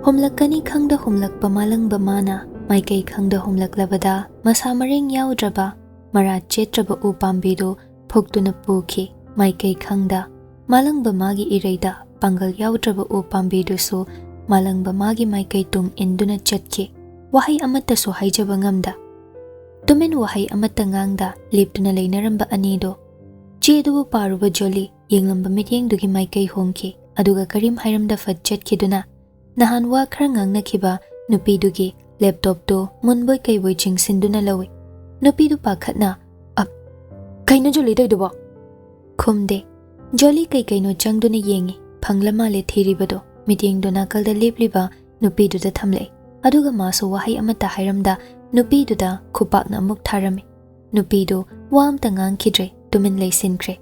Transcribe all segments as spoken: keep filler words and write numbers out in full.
ꯍꯨꯝꯂꯛꯀꯅꯤ ꯈꯪꯗ ꯍꯨꯝꯂꯛꯄ ꯃꯥꯂꯪꯕ ꯃꯥꯅ ꯃꯥꯏꯀꯩ ꯈꯪꯗ ꯍꯨꯝꯂꯛꯂꯕꯗ, ꯃꯁꯥ ꯃꯔꯦꯡ ꯌꯥꯎꯗ꯭ꯔꯕ, ꯃꯔꯥ ꯆꯦꯠꯇ꯭ꯔꯕ ꯎ ꯄꯥꯝꯕꯤꯗꯨ ꯐꯨꯛꯇꯨꯅ ꯄꯨꯈꯤ꯫ ꯃꯥꯏꯀꯩ ꯈꯪꯗ ꯃꯥꯂꯪꯕ ꯃꯥꯒꯤ ꯏꯔꯩꯗ ꯄꯥꯡꯒꯜ ꯌꯥꯎꯗ꯭ꯔꯕ ꯎ ꯄꯥꯝꯕꯤꯗꯨꯁꯨ ꯃꯥꯂꯪꯕ ꯃꯥꯒꯤ ꯃꯥꯏꯀꯩ ꯇꯨꯡ ꯏꯟꯗꯨꯅ ꯆꯠꯈꯤ꯫ ꯋꯥꯍꯩ ꯑꯃꯠꯇꯁꯨ ꯍꯥꯏꯖꯕ ꯉꯝꯗ, ꯇꯨꯃꯤꯟ ꯋꯥꯍꯩ ꯑꯃꯠꯇ ꯉꯥꯡꯗ ꯂꯦꯞꯇꯨꯅ ꯂꯩꯅꯔꯝꯕ ꯑꯅꯤꯗꯨ, ꯆꯦꯗꯨꯕꯨ ꯄꯥꯔꯨꯕ ꯖꯣꯂꯤ ꯌꯦꯡꯂꯝꯕ ꯃꯤꯠꯌꯦꯡꯗꯨꯒꯤ ꯃꯥꯏꯀꯩ ꯍꯣꯡꯈꯤ, ꯑꯗꯨꯒ ꯀꯔꯤꯝ ꯍꯥꯏꯔꯝꯗ ꯐꯠ ꯆꯠꯈꯤꯗꯨꯅ, ꯅꯍꯥꯟ ꯋꯥ ꯈꯔ ꯉꯥꯡꯅꯈꯤꯕ ꯅꯨꯄꯤꯗꯨꯒꯤ ꯂꯦꯞꯇꯣꯞꯇꯨ ꯃꯨꯟꯕꯣꯏ ꯀꯩꯕꯣꯏ ꯆꯤꯡꯁꯤꯟꯗꯨꯅ ꯂꯧꯏ꯫ ꯅꯨꯄꯤꯗꯨ ꯄꯥꯈꯠꯅ, "ꯑꯞ, ꯀꯩꯅꯣ ꯖꯣꯂꯤ ꯇꯧꯏꯗꯨꯕꯣ?" ꯈꯨꯝꯗꯦ꯫ ꯖꯣꯂꯤ ꯀꯩ ꯀꯩꯅꯣ ꯆꯪꯗꯨꯅ ꯌꯦꯡꯏ, ꯐꯪꯂ ꯃꯥꯜꯂꯦ ꯊꯤꯔꯤꯕꯗꯨ꯫ ꯃꯤꯠꯌꯦꯡꯗꯨ ꯅꯥꯀꯜꯗ ꯂꯦꯞꯂꯤꯕ ꯅꯨꯄꯤꯗꯨꯗ ꯊꯝꯂꯛꯏ, ꯑꯗꯨꯒ ꯃꯥꯁꯨ ꯋꯥꯍꯩ ꯑꯃꯠꯇ ꯍꯥꯏꯔꯝꯗ ꯅꯨꯄꯤꯗꯨꯗ ꯈꯨꯄꯥꯛꯅ ꯑꯃꯨꯛ ꯊꯥꯔꯝꯃꯤ꯫ ꯅꯨꯄꯤꯗꯨ ꯋꯥ ꯑꯃꯠꯇ ꯉꯥꯡꯈꯤꯗ꯭ꯔꯦ, ꯇꯨꯃꯤꯟ ꯂꯩꯁꯤꯟꯈ꯭ꯔꯦ꯫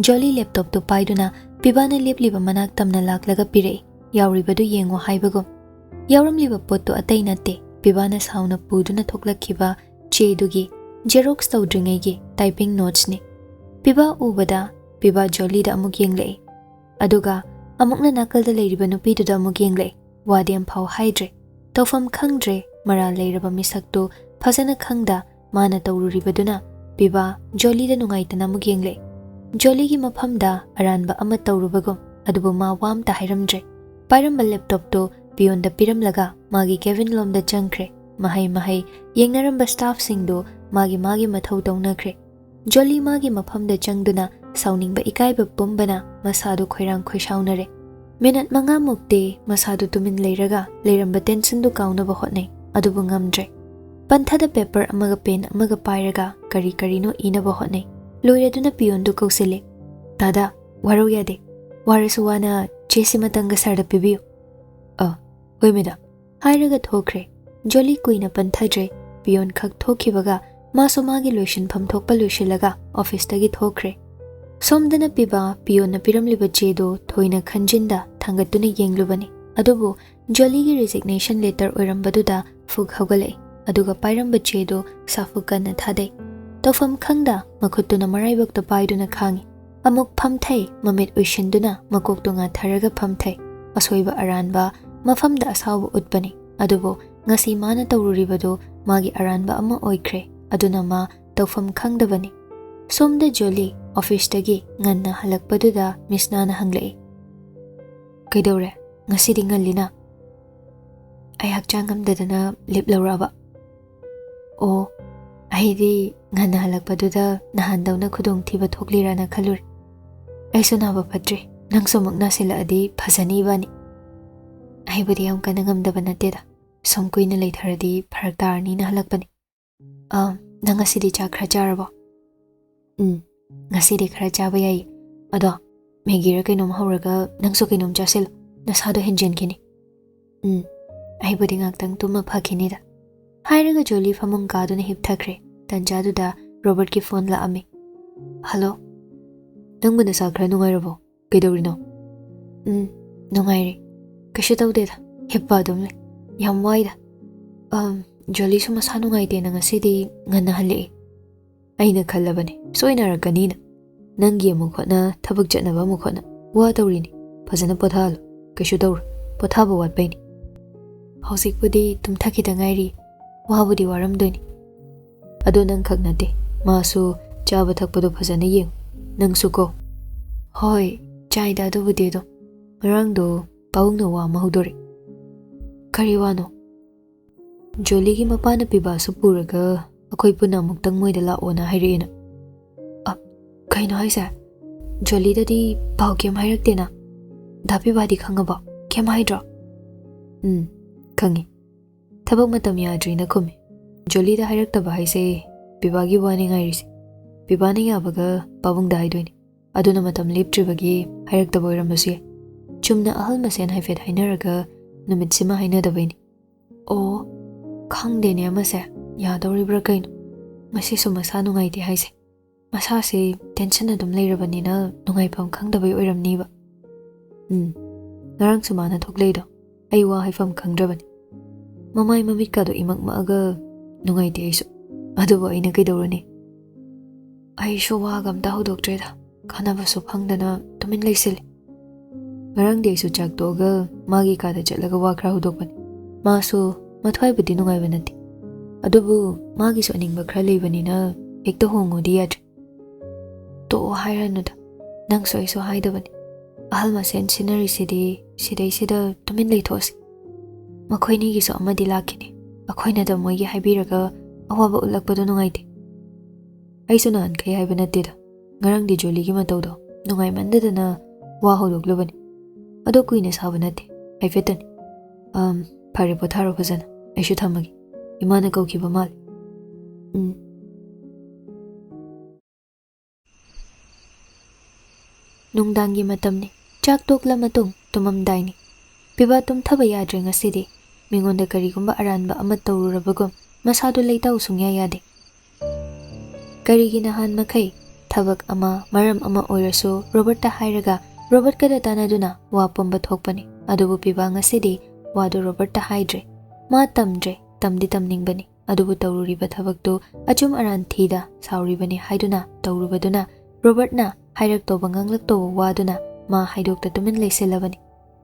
ꯖꯣꯂꯤ ꯂꯦꯞꯇꯣꯞꯇꯨ ꯄꯥꯏꯗꯨꯅ ꯄꯤꯕꯥꯅ ꯂꯦꯞꯂꯤꯕ ꯃꯅꯥꯛ ꯇꯝꯅ ꯂꯥꯛꯂꯒ ꯄꯤꯔꯛꯏ, "ꯌꯥꯎꯔꯤꯕꯗꯨ ꯌꯦꯡꯉꯨ" ꯍꯥꯏꯕꯒꯨꯝ꯫ ꯌꯥꯎꯔꯝꯂꯤꯕ ꯄꯣꯠꯇꯨ ꯑꯇꯩ ꯅꯠꯇꯦ, ꯄꯤꯕꯥꯅ ꯁꯥꯎꯅ ꯄꯨꯗꯨꯅ ꯊꯣꯛꯂꯛꯈꯤꯕ ꯆꯦꯗꯨꯒꯤ ꯖꯦꯔꯣꯛꯁ ꯇꯧꯗ꯭ꯔꯤꯉꯩꯒꯤ ꯇꯥꯏꯄꯤꯡ ꯅꯣꯠꯁꯅꯤ꯫ ꯄꯤꯕꯥ ꯎꯕꯗ ꯄꯤꯕꯥ ꯖꯣꯂꯤꯗ ꯑꯃꯨꯛ ꯌꯦꯡꯂꯛꯏ, ꯑꯗꯨꯒ ꯑꯃꯨꯛꯅ ꯅꯥꯀꯜꯗ ꯂꯩꯔꯤꯕ ꯅꯨꯄꯤꯗꯨꯗ ꯑꯃꯨꯛ ꯌꯦꯡꯂꯛꯏ꯫ ꯋꯥꯗꯤ ꯑꯝꯐꯥꯎ ꯍꯥꯏꯗ꯭ꯔꯦ꯫ ꯇꯧꯐꯝ ꯈꯪꯗ꯭ꯔꯦ, ꯃꯔꯥꯜ ꯂꯩꯔꯕ ꯃꯤꯁꯛꯇꯨ ꯐꯖꯅ ꯈꯪꯗ ꯃꯥꯅ ꯇꯧꯔꯨꯔꯤꯕꯗꯨꯅ꯫ ꯄꯤꯕꯥ ꯖꯣꯂꯤꯗ ꯅꯨꯡꯉꯥꯏꯇꯅ ꯑꯃꯨꯛ ꯌꯦꯡꯂꯛꯏ꯫ ꯖꯣꯂꯤꯒꯤ ꯃꯐꯝꯗ ꯑꯔꯥꯟꯕ ꯑꯃ ꯇꯧꯔꯨꯕꯒꯨꯝ, ꯑꯗꯨꯕꯨ ꯃꯥ ꯋꯥ ꯑꯝꯇ ꯍꯥꯏꯔꯝꯗ꯭ꯔꯦ꯫ ꯄꯥꯏꯔꯝꯕ ꯂꯦꯞꯇꯣꯞꯇꯨ ꯄꯤꯌꯣꯟꯗ ꯄꯤꯔꯝꯂꯒ ꯃꯥꯒꯤ ꯀꯦꯕꯤꯟ ꯂꯣꯝꯗ ꯆꯪꯈ꯭ꯔꯦ꯫ ꯃꯍꯩ ꯃꯍꯩ ꯌꯦꯡꯅꯔꯝꯕ ꯁ꯭ꯇꯥꯐꯁꯤꯡꯗꯨ ꯃꯥꯒꯤ ꯃꯥꯒꯤ ꯃꯊꯧ ꯇꯧꯅꯈ꯭ꯔꯦ꯫ ꯖꯣꯂꯤ ꯃꯥꯒꯤ ꯃꯐꯝꯗ ꯆꯪꯗꯨꯅ ꯁꯥꯎꯅꯤꯡꯕ ꯏꯀꯥꯏꯕ ꯄꯨꯝꯕꯅ ꯃꯁꯥꯗꯨ ꯈꯣꯏꯔꯥꯡ ꯈꯣꯏꯁꯥꯎꯅꯔꯦ꯫ ꯃꯤꯅꯠ ꯃꯉꯥꯃꯨꯛꯇꯤ ꯃꯁꯥꯗꯨ ꯇꯨꯃꯤꯟ ꯂꯩꯔꯒ ꯂꯩꯔꯝꯕ ꯇꯦꯟꯁꯟꯗꯨ ꯀꯥꯎꯅꯕ ꯍꯣꯠꯅꯩ, ꯑꯗꯨꯕꯨ ꯉꯝꯗ꯭ꯔꯦ꯫ ꯄꯟꯊꯗ ꯄꯦꯄꯔ ꯑꯃꯒ ꯄꯦꯟ ꯑꯃꯒ ꯄꯥꯏꯔꯒ ꯀꯔꯤ ꯀꯔꯤꯅꯣ ꯏꯅꯕ ꯍꯣꯠꯅꯩ꯫ ꯂꯣꯏꯔꯗꯨꯅ ꯄꯤꯌꯣꯟꯗꯨ ꯀꯧꯁꯤꯜꯂꯤ꯫ "ꯇꯥꯗꯥ, ꯋꯥꯔꯧ ꯌꯥꯗꯦ꯫ ꯋꯥꯔꯁꯨ ꯋꯥꯅ ꯆꯦꯁꯤꯃꯇꯪꯒ ꯁꯥꯔꯗ ꯄꯤꯕꯤꯌꯨ"꯫ "ꯑ, ꯍꯣꯏ ꯃꯦꯗꯥꯝ" ꯍꯥꯏꯔꯒ ꯊꯣꯛꯈ꯭ꯔꯦ꯫ ꯖꯣꯂꯤ ꯀꯨꯏꯅ ꯄꯟꯊꯗ꯭ꯔꯦ꯫ ꯄꯤꯌꯣꯟ ꯈꯛ ꯊꯣꯛꯈꯤꯕꯒ ꯃꯥꯁꯨ ꯃꯥꯒꯤ ꯂꯣꯏꯁꯤꯟꯐꯝ ꯊꯣꯛꯄ ꯂꯣꯏꯁꯤꯜꯂꯒ ꯑꯣꯐꯤꯁꯇꯒꯤ ꯊꯣꯛꯈ꯭ꯔꯦ꯫ ꯁꯣꯝꯗꯅ ꯄꯤꯕꯥ ꯄꯤꯌꯣꯟꯅ ꯄꯤꯔꯝꯂꯤꯕ ꯆꯦꯗꯨ ꯊꯣꯏꯅ ꯈꯟꯖꯤꯟꯗ ꯊꯥꯡꯒꯠꯇꯨꯅ ꯌꯦꯡꯂꯨꯕꯅꯤ꯫ ꯑꯗꯨꯕꯨ ꯖꯣꯂꯤꯒꯤ ꯔꯤꯖꯤꯒꯅꯦꯁꯟ ꯂꯦꯇꯔ ꯑꯣꯏꯔꯝꯕꯗꯨꯗ ꯐꯨꯛ ꯍꯧꯒꯠꯂꯛꯏ, ꯑꯗꯨꯒ ꯄꯥꯏꯔꯝꯕ ꯆꯦꯗꯨ ꯁꯥꯐꯨ ꯀꯟꯅ ꯊꯥꯗꯩ꯫ ꯇꯧꯐꯝ ꯈꯪꯗ ꯃꯈꯨꯠꯇꯨꯅ ꯃꯔꯥꯏꯕꯛꯇ ꯄꯥꯏꯗꯨꯅ ꯈꯥꯡꯏ꯫ ꯑꯃꯨꯛ ꯐꯝꯊꯩ, ꯃꯃꯤꯠ ꯎꯏꯁꯤꯟꯗꯨꯅ ꯃꯀꯣꯛꯇꯨ ꯉꯥꯊꯔꯒ ꯐꯝꯊꯩ꯫ ꯑꯁꯣꯏꯕ ꯑꯔꯥꯟꯕ ꯃꯐꯝꯗ ꯑꯁꯥꯎꯕ ꯎꯠꯄꯅꯤ꯫ ꯑꯗꯨꯕꯨ ꯉꯁꯤ ꯃꯥꯅ ꯇꯧꯔꯨꯔꯤꯕꯗꯨ ꯃꯥꯒꯤ ꯑꯔꯥꯟꯕ ꯑꯃ ꯑꯣꯏꯈ꯭ꯔꯦ꯫ ꯑꯗꯨꯅ ꯃꯥ ꯇꯧꯐꯝ ꯈꯪꯗꯕꯅꯤ꯫ ꯁꯣꯝꯗ ꯖꯣꯂꯤ ꯑꯣꯐꯤꯁꯇꯒꯤ ꯉꯟꯅ ꯍꯜꯂꯛꯄꯗꯨꯗ ꯃꯤꯁꯅꯥꯅ ꯍꯪꯂꯛꯏ, "ꯀꯩꯗꯧꯔꯦ? ꯉꯁꯤꯗꯤ ꯉꯜꯂꯤꯅ?" "ꯑꯩ ꯍꯛꯆꯥꯡ ꯉꯝꯗꯗꯅ ꯂꯤꯞ ꯂꯧꯔꯛꯑꯕ꯫" "ꯑꯣ, ꯑꯩꯗꯤ ꯉꯟꯅ ꯍꯜꯂꯛꯄꯗꯨꯗ ꯅꯍꯥꯟꯗꯧꯅ ꯈꯨꯗꯣꯡꯊꯤꯕ ꯊꯣꯛꯂꯤꯔꯥꯅ ꯈꯜꯂꯨꯔꯦ꯫ ꯑꯩꯁꯨ ꯅꯥꯕ ꯐꯠꯇ꯭ꯔꯤ, ꯅꯪꯁꯨ ꯑꯃꯨꯛ ꯅꯥꯁꯤꯜꯂꯛꯑꯗꯤ ꯐꯖꯅꯤ ꯏꯕꯥꯅꯤ꯫" "ꯑꯩꯕꯨꯗꯤ ꯌꯥꯝ ꯀꯟꯅ ꯉꯝꯗꯕ ꯅꯠꯇꯦꯗ, ꯁꯨꯝ ꯀꯨꯏꯅ ꯂꯩꯊꯔꯗꯤ ꯐꯔꯛ ꯇꯥꯔꯅꯤꯅ ꯍꯜꯂꯛꯄꯅꯤ꯫" "ꯑꯥ, ꯅꯪ ꯉꯁꯤꯗꯤ ꯆꯥꯛ ꯈꯔ ꯆꯥꯔꯕꯣ?" "ꯎꯝ, ꯉꯁꯤꯗꯤ ꯈꯔ ꯆꯥꯕ ꯌꯥꯏꯌꯦ꯫ ꯑꯗꯣ ꯃꯦꯒꯤꯔ ꯀꯩꯅꯣꯝ ꯍꯧꯔꯒ ꯅꯪꯁꯨ ꯀꯩꯅꯣꯝ ꯆꯥꯁꯤꯜꯂꯨ, ꯅꯁꯥꯗꯣ ꯍꯦꯟꯖꯤꯟꯈꯤꯅꯤ꯫" "ꯎꯝ, ꯑꯩꯕꯨꯗꯤ ꯉꯥꯛꯇꯪ ꯇꯨꯝꯃ ꯐꯈꯤꯅꯤꯗ꯫" ꯍꯥꯏꯔꯒ ꯖꯣꯂꯤ ꯐꯃꯨꯡ ꯀꯥꯗꯨꯅ ꯍꯤꯞꯊꯈ꯭ꯔꯦ꯫ ꯇꯟꯖꯥꯗꯨꯗ ꯔꯣꯕꯔꯠꯀꯤ ꯐꯣꯟ ꯂꯥꯛꯑꯝꯃꯤ꯫ "ꯍꯜꯂꯣ, ꯅꯪꯕꯨ ꯅꯁꯥ ꯈꯔ ꯅꯨꯡꯉꯥꯏꯔꯕꯣ? ꯀꯩꯗꯧꯔꯤꯅꯣ?" "ꯎꯝ, ꯅꯨꯡꯉꯥꯏꯔꯤ꯫ ꯀꯩꯁꯨ ꯇꯧꯗꯦꯗ, ꯍꯤꯞꯄ ꯑꯗꯨꯝ ꯂꯩ꯫ ꯌꯥꯝ ꯋꯥꯏꯗ꯫ ꯑꯝ, ꯖꯣꯂꯤꯁꯨ ꯃꯁꯥ ꯅꯨꯡꯉꯥꯏꯇꯦꯅ ꯉꯁꯤꯗꯤ ꯉꯟꯅ ꯍꯜꯂꯛꯑꯦ꯫ ꯑꯩꯅ ꯈꯜꯂꯕꯅꯦ, ꯁꯣꯏꯅꯔꯛꯀꯅꯤꯅ꯫ ꯅꯪꯒꯤ ꯑꯃꯨꯛ ꯍꯣꯠꯅ, ꯊꯕꯛ ꯆꯠꯅꯕ ꯑꯃꯨꯛ ꯍꯣꯠꯅ꯫ ꯋꯥ ꯇꯧꯔꯤꯅꯤ, ꯐꯖꯅ ꯄꯣꯊꯥꯍꯜꯂꯨ꯫ ꯀꯩꯁꯨ ꯇꯧꯔꯣꯏ, ꯄꯣꯊꯥꯕ ꯋꯥꯠꯄꯩꯅꯤ꯫ ꯍꯧꯖꯤꯛꯄꯨꯗꯤ ꯇꯨꯝꯊꯈꯤꯗ ꯉꯥꯏꯔꯤ, ꯋꯥꯕꯨꯗꯤ ꯋꯥꯔꯝꯗꯣꯏꯅꯤ꯫ ꯑꯗꯣ ꯅꯪ ꯈꯛ ꯅꯠꯇꯦ, ꯃꯥꯁꯨ ꯆꯥꯕ ꯊꯛꯄꯗꯣ ꯐꯖꯅ ꯌꯦꯡꯉꯨ, ꯅꯪꯁꯨ ꯀꯣ꯫" "ꯍꯣꯏ, ꯆꯥꯏꯗ ꯑꯗꯨꯕꯨꯗꯤ꯫ ꯑꯗꯣ ꯉꯔꯥꯡꯗꯣ ꯄꯥꯕꯨꯡꯅ ꯋꯥ ꯑꯃ ꯍꯧꯗꯣꯔꯛꯑꯦ꯫" "ꯀꯔꯤ ꯋꯥꯅꯣ?" "ꯖꯣꯂꯤꯒꯤ ꯃꯄꯥꯅ ꯄꯤꯕꯥꯁꯨ ꯄꯨꯔꯒ ꯑꯩꯈꯣꯏ ꯄꯨꯟꯅ ꯑꯃꯨꯛꯇꯪ ꯃꯣꯏꯗ ꯂꯥꯛꯑꯣꯅ ꯍꯥꯏꯔꯛꯑꯦꯅ꯫" "ꯑ, ꯀꯩꯅꯣ ꯍꯥꯏꯁꯦ? ꯖꯣꯂꯤꯗꯗꯤ ꯄꯥꯎ ꯀꯩꯝ ꯍꯥꯏꯔꯛꯇꯦꯅ꯫ ꯗꯥ ꯄꯤꯕꯥꯗꯤ ꯈꯪꯉꯕꯣ? ꯀꯩꯝ ꯍꯥꯏꯗ꯭ꯔꯣ?" "ꯎꯝ, ꯈꯪꯉꯤ꯫ ꯊꯕꯛ ꯃꯇꯝ ꯌꯥꯗ꯭ꯔꯤꯅ ꯈꯨꯝꯃꯤ꯫ ꯖꯣꯂꯤꯗ ꯍꯥꯏꯔꯛꯇꯕ ꯍꯥꯏꯁꯦ ꯄꯤꯕꯥꯒꯤ ꯋꯥꯅꯤ ꯉꯥꯏꯔꯤꯁꯦ꯫ ꯄꯤꯕꯥꯅ ꯌꯥꯕꯒ ꯄꯥꯕꯨꯡꯗ ꯍꯥꯏꯗꯣꯏꯅꯤ꯫ ꯑꯗꯨꯅ ꯃꯇꯝ ꯂꯦꯞꯇ꯭ꯔꯤꯕꯒꯤ ꯍꯥꯏꯔꯛꯇꯕ ꯑꯣꯏꯔꯝꯕꯁꯨ ꯌꯥꯏ꯫ ꯆꯨꯝꯅ ꯑꯍꯜ ꯃꯁꯦꯟ ꯍꯥꯏꯐꯦꯠ ꯍꯥꯏꯅꯔꯒ ꯅꯨꯃꯤꯠꯁꯤꯃ ꯍꯥꯏꯅꯗꯕꯩꯅꯤ꯫" "ꯑꯣ, ꯈꯪꯗꯦꯅꯦ ꯑꯃꯁꯦ, ꯌꯥꯗꯧꯔꯤꯕ꯭ꯔꯥ ꯀꯩꯅꯣ? ꯉꯁꯤꯁꯨ ꯃꯁꯥ ꯅꯨꯡꯉꯥꯏꯇꯦ ꯍꯥꯏꯁꯦ꯫ ꯃꯁꯥꯁꯦ ꯇꯦꯟꯁꯟ ꯑꯗꯨꯝ ꯂꯩꯔꯕꯅꯤꯅ ꯅꯨꯡꯉꯥꯏꯐꯝ ꯈꯪꯗꯕꯩ ꯑꯣꯏꯔꯝꯅꯤꯕ꯫" "ꯎꯝ, ꯉꯔꯥꯡꯁꯨ ꯃꯥꯅ ꯊꯣꯛꯂꯛꯏꯗꯣ, ꯑꯩ ꯋꯥ ꯍꯥꯏꯐꯝ ꯈꯪꯗ꯭ꯔꯕꯅꯤ꯫ ꯃꯃꯥꯏ ꯃꯃꯤꯠꯀꯗꯣ ꯏꯃꯛ ꯃꯛꯑꯒ ꯅꯨꯡꯉꯥꯏꯇꯦ ꯑꯩꯁꯨ꯫ ꯑꯗꯨꯕꯨ ꯑꯩꯅ ꯀꯩꯗꯧꯔꯨꯅꯤ? ꯑꯩꯁꯨ ꯋꯥꯒ ꯑꯝꯇ ꯍꯧꯗꯣꯛꯇ꯭ꯔꯦꯗ, ꯀꯥꯟꯅꯕꯁꯨ ꯐꯪꯗꯅ ꯇꯨꯃꯤꯟ ꯂꯩꯁꯤꯜꯂꯤ꯫" ꯉꯔꯥꯡꯗꯤ ꯑꯩꯁꯨ ꯆꯥꯛ ꯇꯣꯛꯑꯒ ꯃꯥꯒꯤ ꯀꯥꯗ ꯆꯠꯂꯒ ꯋꯥ ꯈꯔ ꯍꯧꯗꯣꯛꯄꯅꯤ꯫ ꯃꯥꯁꯨ ꯃꯊ꯭ꯋꯥꯏꯕꯨꯗꯤ ꯅꯨꯡꯉꯥꯏꯕ ꯅꯠꯇꯦ, ꯑꯗꯨꯕꯨ ꯃꯥꯒꯤꯁꯨ ꯑꯅꯤꯡꯕ ꯈꯔ ꯂꯩꯕꯅꯤꯅ ꯍꯦꯛꯇ ꯍꯣꯡꯉꯣꯗꯤ ꯌꯥꯗ꯭ꯔꯦ꯫ ꯇꯣꯛꯑꯣ ꯍꯥꯏꯔꯅꯨꯗ, ꯅꯪꯁꯨ ꯑꯩꯁꯨ ꯍꯥꯏꯗꯕꯅꯤ꯫ ꯑꯍꯜ ꯃꯁꯦꯟ ꯁꯤꯟꯅꯔꯤꯁꯤꯗꯤ ꯁꯤꯗꯩꯁꯤꯗ ꯇꯨꯃꯤꯟ ꯂꯩꯊꯣꯛꯑꯁꯤ꯫ ꯃꯈꯣꯏꯅꯤꯒꯤꯁꯨ ꯑꯃꯗꯤ ꯂꯥꯛꯈꯤꯅꯤ꯫ ꯑꯩꯈꯣꯏꯅꯗ ꯃꯣꯏꯒꯤ ꯍꯥꯏꯕꯤꯔꯒ ꯑꯋꯥꯕ ꯎꯠꯂꯛꯄꯗꯣ ꯅꯨꯡꯉꯥꯏꯇꯦ꯫ ꯑꯩꯁꯨ ꯅꯍꯥꯟꯈꯩ ꯍꯥꯏꯕ ꯅꯠꯇꯦꯗ, ꯉꯔꯥꯡꯗꯤ ꯖꯣꯂꯤꯒꯤ ꯃꯇꯧꯗꯣ ꯅꯨꯡꯉꯥꯏꯃꯟꯗꯗꯅ ꯋꯥ ꯍꯧꯗꯣꯛꯂꯨꯕꯅꯤ꯫ ꯑꯗꯣ ꯀꯨꯏꯅ ꯁꯥꯕ ꯅꯠꯇꯦ, ꯍꯥꯏꯐꯦꯠꯇꯅꯤ꯫ ꯑꯝ, ꯐꯔꯦ, ꯄꯣꯊꯥꯔꯣ ꯐꯖꯅ, ꯑꯩꯁꯨ ꯊꯝꯃꯒꯦ꯫ ꯏꯃꯥꯅ ꯀꯧꯈꯤꯕ ꯃꯥꯜꯂꯦ꯫ ꯎꯝ꯫ ꯅꯨꯡꯗꯥꯡꯒꯤ ꯃꯇꯝꯅꯤ꯫ ꯆꯥꯛ ꯇꯣꯛꯂ ꯃꯇꯨꯡ ꯇꯨꯝꯃꯝꯗꯥꯏꯅꯤ꯫ ꯄꯤꯕꯥ ꯇꯨꯝꯊꯕ ꯌꯥꯗ꯭ꯔꯦ ꯉꯁꯤꯗꯤ꯫ ꯃꯤꯉꯣꯟꯗ ꯀꯔꯤꯒꯨꯝꯕ ꯑꯔꯥꯟꯕ ꯑꯃ ꯇꯧꯔꯨꯔꯕꯒꯨꯝ ꯃꯁꯥꯗꯣ ꯂꯩꯇꯥꯎ ꯁꯨꯡꯌꯥ ꯌꯥꯗꯦ꯫ ꯀꯔꯤꯒꯤ ꯅꯍꯥꯟ ꯃꯈꯩ ꯊꯕꯛ ꯑꯃ, ꯃꯔꯝ ꯑꯃ ꯑꯣꯏꯔꯁꯨ ꯔꯣꯕꯔꯠꯇ ꯍꯥꯏꯔꯒ ꯔꯣꯕꯔꯠꯀꯗ ꯇꯥꯟꯅꯗꯨꯅ ꯋꯥ ꯄꯨꯝꯕ ꯊꯣꯛꯄꯅꯤ꯫ ꯑꯗꯨꯕꯨ ꯄꯤꯕꯥ ꯉꯁꯤꯗꯤ ꯋꯥꯗꯨ ꯔꯣꯕꯔꯠꯇ ꯍꯥꯏꯗ꯭ꯔꯦ꯫ ꯃꯥ ꯇꯝꯗ꯭ꯔꯦ, ꯇꯝꯗꯤ ꯇꯝꯅꯤꯡꯕꯅꯤ꯫ ꯑꯗꯨꯕꯨ ꯇꯧꯔꯨꯔꯤꯕ ꯊꯕꯛꯇꯨ ꯑꯆꯨꯝ ꯑꯔꯥꯟ ꯊꯤꯗ ꯁꯥꯎꯔꯤꯕꯅꯤ ꯍꯥꯏꯗꯨꯅ ꯇꯧꯔꯨꯕꯗꯨꯅ ꯔꯣꯕꯔꯠꯅ ꯍꯥꯏꯔꯛꯇꯧꯕ ꯉꯥꯡꯂꯛꯇꯧꯕ ꯋꯥꯗꯨꯅ ꯃꯥ ꯍꯥꯏꯗꯣꯛꯇ ꯇꯨꯃꯤꯟ ꯂꯩꯁꯤꯜꯂꯕꯅꯤ꯫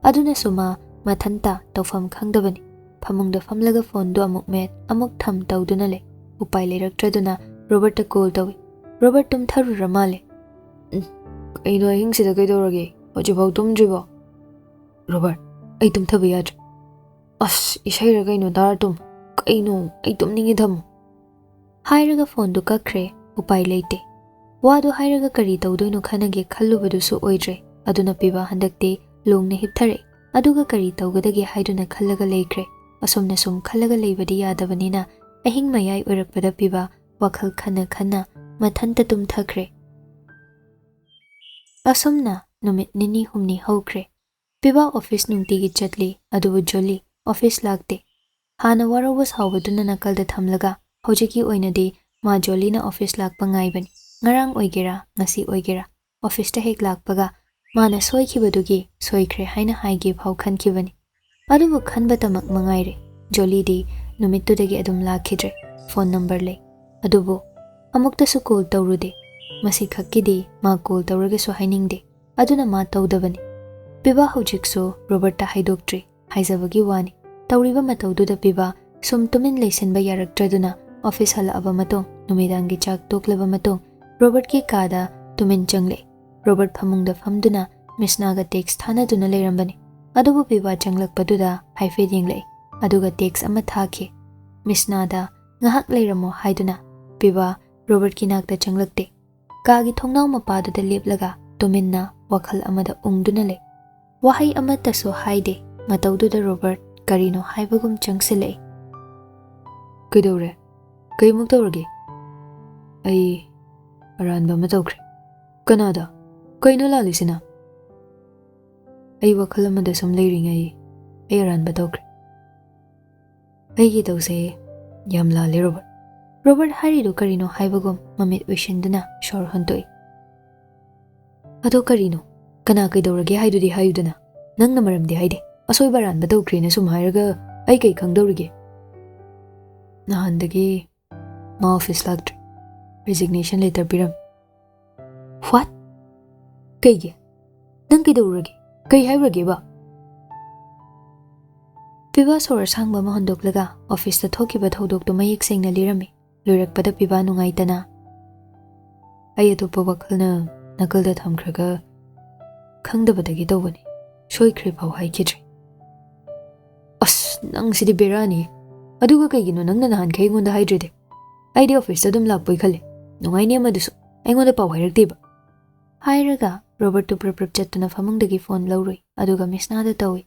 ꯑꯗꯨꯅꯁꯨ ꯃꯥ ꯃꯊꯟꯇ ꯇꯧꯐꯝ ꯈꯪꯗꯕꯅꯤ꯫ ꯐꯃꯨꯡꯗ ꯐꯝꯂꯒ ꯐꯣꯟꯗꯨ ꯑꯃꯨꯛ ꯃꯦꯠ ꯑꯃꯨꯛ ꯊꯝ ꯇꯧꯗꯨꯅ ꯂꯩ꯫ ꯎꯄꯥꯏ ꯂꯩꯔꯛꯇ꯭ꯔꯗꯨꯅ ꯔꯣꯕꯔꯠꯇ ꯀꯣꯜ ꯇꯧꯏ꯫ ꯔꯣꯕꯔꯠ ꯇꯨꯝꯊꯔꯨꯔ ꯃꯥꯜꯂꯦ꯫ "ꯎꯝ, ꯀꯩꯅꯣ ꯑꯍꯤꯡꯁꯤꯗ ꯀꯩꯗꯧꯔꯒꯦ? ꯍꯧꯖꯤꯛꯐꯥꯎ ꯇꯨꯝꯗ꯭ꯔꯤꯕꯣ?" "ꯔꯣꯕꯔꯠ, ꯑꯩ ꯇꯨꯝꯊꯕ ꯌꯥꯗ꯭ꯔꯦ꯫ ꯑꯁ, ꯏꯁꯩꯔ ꯀꯩꯅꯣ ꯇꯥꯔ ꯇꯨꯝ꯫ ꯀꯩꯅꯣ, ꯑꯩ ꯇꯨꯝꯅꯤꯡꯉꯦ, ꯊꯝꯃꯣ꯫" ꯍꯥꯏꯔꯒ ꯐꯣꯟꯗꯨ ꯀꯛꯈ꯭ꯔꯦ꯫ ꯎꯄꯥꯏ ꯂꯩꯇꯦ꯫ ꯋꯥꯗꯨ ꯍꯥꯏꯔꯒ ꯀꯔꯤ ꯇꯧꯗꯣꯏꯅꯣ ꯈꯟꯅꯒꯦ ꯈꯜꯂꯨꯕꯗꯨꯁꯨ ꯑꯣꯏꯗ꯭ꯔꯦ꯫ ꯑꯗꯨꯅ ꯄꯤꯕꯥ ꯍꯟꯗꯛꯇꯤ ꯂꯣꯡꯅ ꯍꯤꯞꯊꯔꯛꯏ꯫ ꯑꯗꯨꯒ ꯀꯔꯤ ꯇꯧꯒꯗꯒꯦ ꯍꯥꯏꯗꯨꯅ ꯈꯜꯂꯒ ꯂꯩꯈ꯭ꯔꯦ꯫ ꯑꯁꯨꯝꯅ ꯁꯨꯝ ꯈꯜꯂꯒ ꯂꯩꯕꯗꯤ ꯌꯥꯗꯕꯅꯤꯅ ꯑꯍꯤꯡ ꯃꯌꯥꯏ ꯑꯣꯏꯔꯛꯄꯗ ꯄꯤꯕꯥ ꯋꯥꯈꯜ ꯈꯟꯅ ꯈꯟꯅ ꯃꯊꯟꯇ ꯇꯨꯝꯊꯈ꯭ꯔꯦ꯫ ꯑꯁꯨꯝꯅ ꯅꯨꯃꯤꯠ ꯅꯤꯅꯤ ꯍꯨꯝꯅꯤ ꯍꯧꯈ꯭ꯔꯦ꯫ ꯄꯤꯕꯥ ꯑꯣꯐꯤꯁ ꯅꯨꯡꯇꯤꯒꯤ ꯆꯠꯂꯤ, ꯑꯗꯨꯕꯨ ꯖꯣꯂꯤ ꯑꯣꯐꯤꯁ ꯂꯥꯛꯇꯦ꯫ ꯍꯥꯟꯅ ꯋꯥꯔꯧꯕ ꯁꯥꯎꯕꯗꯨꯅ ꯅꯥꯀꯜꯗ ꯊꯝꯂꯒ ꯍꯧꯖꯤꯛꯀꯤ ꯑꯣꯏꯅꯗꯤ ꯃꯥ ꯖꯣꯂꯤꯅ ꯑꯣꯐꯤꯁ ꯂꯥꯛꯄ ꯉꯥꯏꯕꯅꯤ꯫ ꯉꯔꯥꯡ ꯑꯣꯏꯒꯦꯔꯥ, ꯉꯁꯤ ꯑꯣꯏꯒꯦꯔꯥ, ꯑꯣꯐꯤꯁꯇ ꯍꯦꯛ ꯂꯥꯛꯄꯒ ꯃꯥꯅ ꯁꯣꯏꯈꯤꯕꯗꯨꯒꯤ ꯁꯣꯏꯈ꯭ꯔꯦ ꯍꯥꯏꯅ ꯍꯥꯏꯒꯦ ꯐꯥꯎ ꯈꯟꯈꯤꯕꯅꯤ꯫ ꯑꯗꯨꯕꯨ ꯈꯟꯕꯇꯃꯛ ꯃꯉꯥꯏꯔꯦ꯫ ꯖꯣꯂꯤꯗꯤ ꯅꯨꯃꯤꯠꯇꯨꯗꯒꯤ ꯑꯗꯨꯝ ꯂꯥꯛꯈꯤꯗ꯭ꯔꯦ꯫ ꯐꯣꯟ ꯅꯝꯕꯔ ꯂꯩ, ꯑꯗꯨꯕꯨ ꯑꯃꯨꯛꯇꯁꯨ ꯀꯣꯜ ꯇꯧꯔꯨꯗꯦ꯫ ꯃꯁꯤꯈꯛꯀꯤꯗꯤ ꯃꯥ ꯀꯣꯜ ꯇꯧꯔꯒꯁꯨ ꯍꯥꯏꯅꯤꯡꯗꯦ꯫ ꯑꯗꯨꯅ ꯃꯥ ꯇꯧꯗꯕꯅꯤ꯫ ꯄꯤꯕꯥ ꯍꯧꯖꯤꯛꯁꯨ ꯔꯣꯕꯔꯠꯇ ꯍꯥꯏꯗꯣꯛꯇ꯭ꯔꯤ꯫ ꯍꯥꯏꯖꯕꯒꯤ ꯋꯥꯅꯤ꯫ ꯇꯧꯔꯤꯕ ꯃꯇꯧꯗꯨꯗ ꯄꯤꯕꯥ ꯁꯨꯝ ꯇꯨꯃꯤꯟ ꯂꯩꯁꯤꯟꯕ ꯌꯥꯔꯛꯇ꯭ꯔꯗꯨꯅ ꯑꯣꯐꯤꯁ ꯍꯜꯂꯛꯑꯕ ꯃꯇꯨꯡ, ꯅꯨꯃꯤꯗꯥꯡꯒꯤ ꯆꯥꯛ ꯇꯣꯛꯂꯕ ꯃꯇꯨꯡ, ꯔꯣꯕꯔꯠꯀꯤ ꯀꯥꯗ ꯇꯨꯃꯤꯟ ꯆꯪꯂꯛꯏ꯫ ꯔꯣꯕꯔꯠ ꯐꯃꯨꯡꯗ ꯐꯝꯗꯨꯅ ꯃꯤꯁꯅꯥꯒ ꯇꯦꯛꯁ ꯊꯥꯅꯗꯨꯅ ꯂꯩꯔꯝꯕꯅꯤ꯫ ꯑꯗꯨꯕꯨ ꯄꯤꯕꯥ ꯆꯪꯂꯛꯄꯗꯨꯗ ꯍꯥꯏꯐꯦꯠ ꯌꯦꯡꯂꯛꯏ, ꯑꯗꯨꯒ ꯇꯦꯛꯁ ꯑꯃ ꯊꯥꯈꯤ꯫ ꯃꯤꯁꯅꯥꯗ ꯉꯥꯏꯍꯥꯛ ꯂꯩꯔꯝꯃꯣ ꯍꯥꯏꯗꯨꯅ ꯄꯤꯕꯥ ꯔꯣꯕꯔꯠꯀꯤ ꯅꯥꯛꯇ ꯆꯪꯂꯛꯇꯦ꯫ ꯀꯥꯒꯤ ꯊꯣꯡꯅꯥꯎ ꯃꯄꯥꯗꯨꯗ ꯂꯦꯞꯂꯒ ꯇꯨꯃꯤꯟꯅ ꯋꯥꯈꯜ ꯑꯃꯗ ꯎꯪꯗꯨꯅ ꯂꯩ꯫ ꯋꯥꯍꯩ ꯑꯃꯠꯇꯁꯨ ꯍꯥꯏꯗꯦ꯫ ꯃꯇꯧꯗꯨꯗ ꯔꯣꯕꯔꯠ ꯀꯔꯤꯅꯣ ꯍꯥꯏꯕꯒꯨꯝ ꯆꯪꯁꯤꯜꯂꯛꯏ꯫ "ꯀꯩꯗꯧꯔꯦ? ꯀꯩꯃꯨꯛ ꯇꯧꯔꯒꯦ?" "ꯑꯩ ꯑꯔꯥꯟꯕ ꯑꯃ ꯇꯧꯈ꯭ꯔꯦ꯫ "ꯀꯅꯥꯗ? ꯀꯩꯅꯣ ꯂꯥꯜꯂꯤꯁꯤꯅ?" "ꯑꯩ ꯋꯥꯈꯜ ꯑꯃꯗ ꯁꯨꯝ ꯂꯩꯔꯤꯉꯩ ꯑꯩ ꯑꯔꯥꯟꯕ ꯇꯧꯈ꯭ꯔꯦ꯫ ꯑꯩꯒꯤ ꯇꯧꯁꯦ ꯌꯥꯝ ꯂꯥꯜꯂꯦ, ꯔꯣꯕꯔꯠ꯫" ꯔꯣꯕꯔꯠ ꯍꯥꯏꯔꯤꯗꯨ ꯀꯔꯤꯅꯣ ꯍꯥꯏꯕꯒꯨꯝ ꯃꯃꯤꯠ ꯎꯏꯁꯤꯟꯗꯨꯅ ꯁꯣꯔ ꯍꯣꯟꯗꯣꯛꯏ꯫ "ꯑꯗꯣ ꯀꯔꯤꯅꯣ? ꯀꯅꯥ ꯀꯩꯗꯧꯔꯒꯦ ꯍꯥꯏꯗꯨꯗꯤ ꯍꯥꯏꯌꯨꯗꯅ꯫ ꯅꯪꯅ ꯃꯔꯝꯗꯤ ꯍꯥꯏꯗꯦ꯫ ꯑꯁꯣꯏꯕ ꯑꯔꯥꯟꯕ ꯇꯧꯈ꯭ꯔꯦꯅ ꯁꯨꯝ ꯍꯥꯏꯔꯒ ꯑꯩ ꯀꯩ ꯈꯪꯗꯧꯔꯤꯒꯦ?" "ꯅꯍꯥꯟꯗꯒꯤ ꯃꯥ ꯑꯣꯐꯤꯁ ꯂꯥꯛꯇ꯭ꯔꯦ꯫ ꯔꯤꯖꯤꯒꯅꯦꯁꯟ ꯂꯦꯇꯔ ꯄꯤꯔꯝꯃꯦ꯫" "ꯋꯥꯠ? ꯀꯩꯒꯤ? ꯅꯪ ꯀꯩꯗꯧꯔꯒꯦ? ꯀꯩ ꯍꯥꯏꯔꯨꯔꯒꯦꯕ?" ꯄꯤꯕꯥ ꯁꯣꯔ ꯑꯁꯥꯡꯕ ꯑꯃ ꯍꯣꯟꯗꯣꯛꯂꯒ ꯑꯣꯐꯤꯁꯇ ꯊꯣꯛꯈꯤꯕ ꯊꯧꯗꯣꯛꯇꯨ ꯃꯌꯦꯛ ꯁꯦꯡꯅ ꯂꯤꯔꯝꯃꯤ꯫ ꯂꯣꯏꯔꯛꯄꯗ ꯄꯤꯕꯥ ꯅꯨꯡꯉꯥꯏꯇꯅ, "ꯑꯩ ꯑꯇꯣꯞꯄ ꯋꯥꯈꯜꯅ ꯅꯥꯀꯜꯗ ꯊꯝꯈ꯭ꯔꯒ ꯈꯪꯗꯕꯗꯒꯤ ꯇꯧꯕꯅꯤ꯫ ꯁꯣꯏꯈ꯭ꯔꯦ ꯐꯥꯎ ꯍꯥꯏꯈꯤꯗ꯭ꯔꯦ꯫" "ꯑꯁ, ꯅꯪ ꯁꯤꯗꯤ ꯕꯦꯔꯥꯅꯤ꯫ ꯑꯗꯨꯒ ꯀꯩꯒꯤꯅꯣ ꯅꯪꯅ ꯅꯍꯥꯟꯈꯩ ꯑꯩꯉꯣꯟꯗ ꯍꯥꯏꯗ꯭ꯔꯤꯗꯤ? ꯑꯩꯗꯤ ꯑꯣꯐꯤꯁꯇ ꯑꯗꯨꯝ ꯂꯥꯛꯄꯣꯏ ꯈꯜꯂꯦ꯫ ꯅꯨꯡꯉꯥꯏꯅꯤ ꯑꯃꯗꯨꯁꯨ꯫ ꯑꯩꯉꯣꯟꯗ ꯄꯥꯎ ꯍꯥꯏꯔꯛꯇꯦꯕ꯫" ꯍꯥꯏꯔꯒ ꯔꯣꯕꯔꯠꯇꯨ ꯄ꯭ꯔꯞ ꯄ꯭ꯔꯞ ꯆꯠꯇꯨꯅ ꯐꯃꯨꯡꯗꯒꯤ ꯐꯣꯟ ꯂꯧꯔꯨꯏ, ꯑꯗꯨꯒ ꯃꯤꯁꯅꯥꯗ ꯇꯧꯏ꯫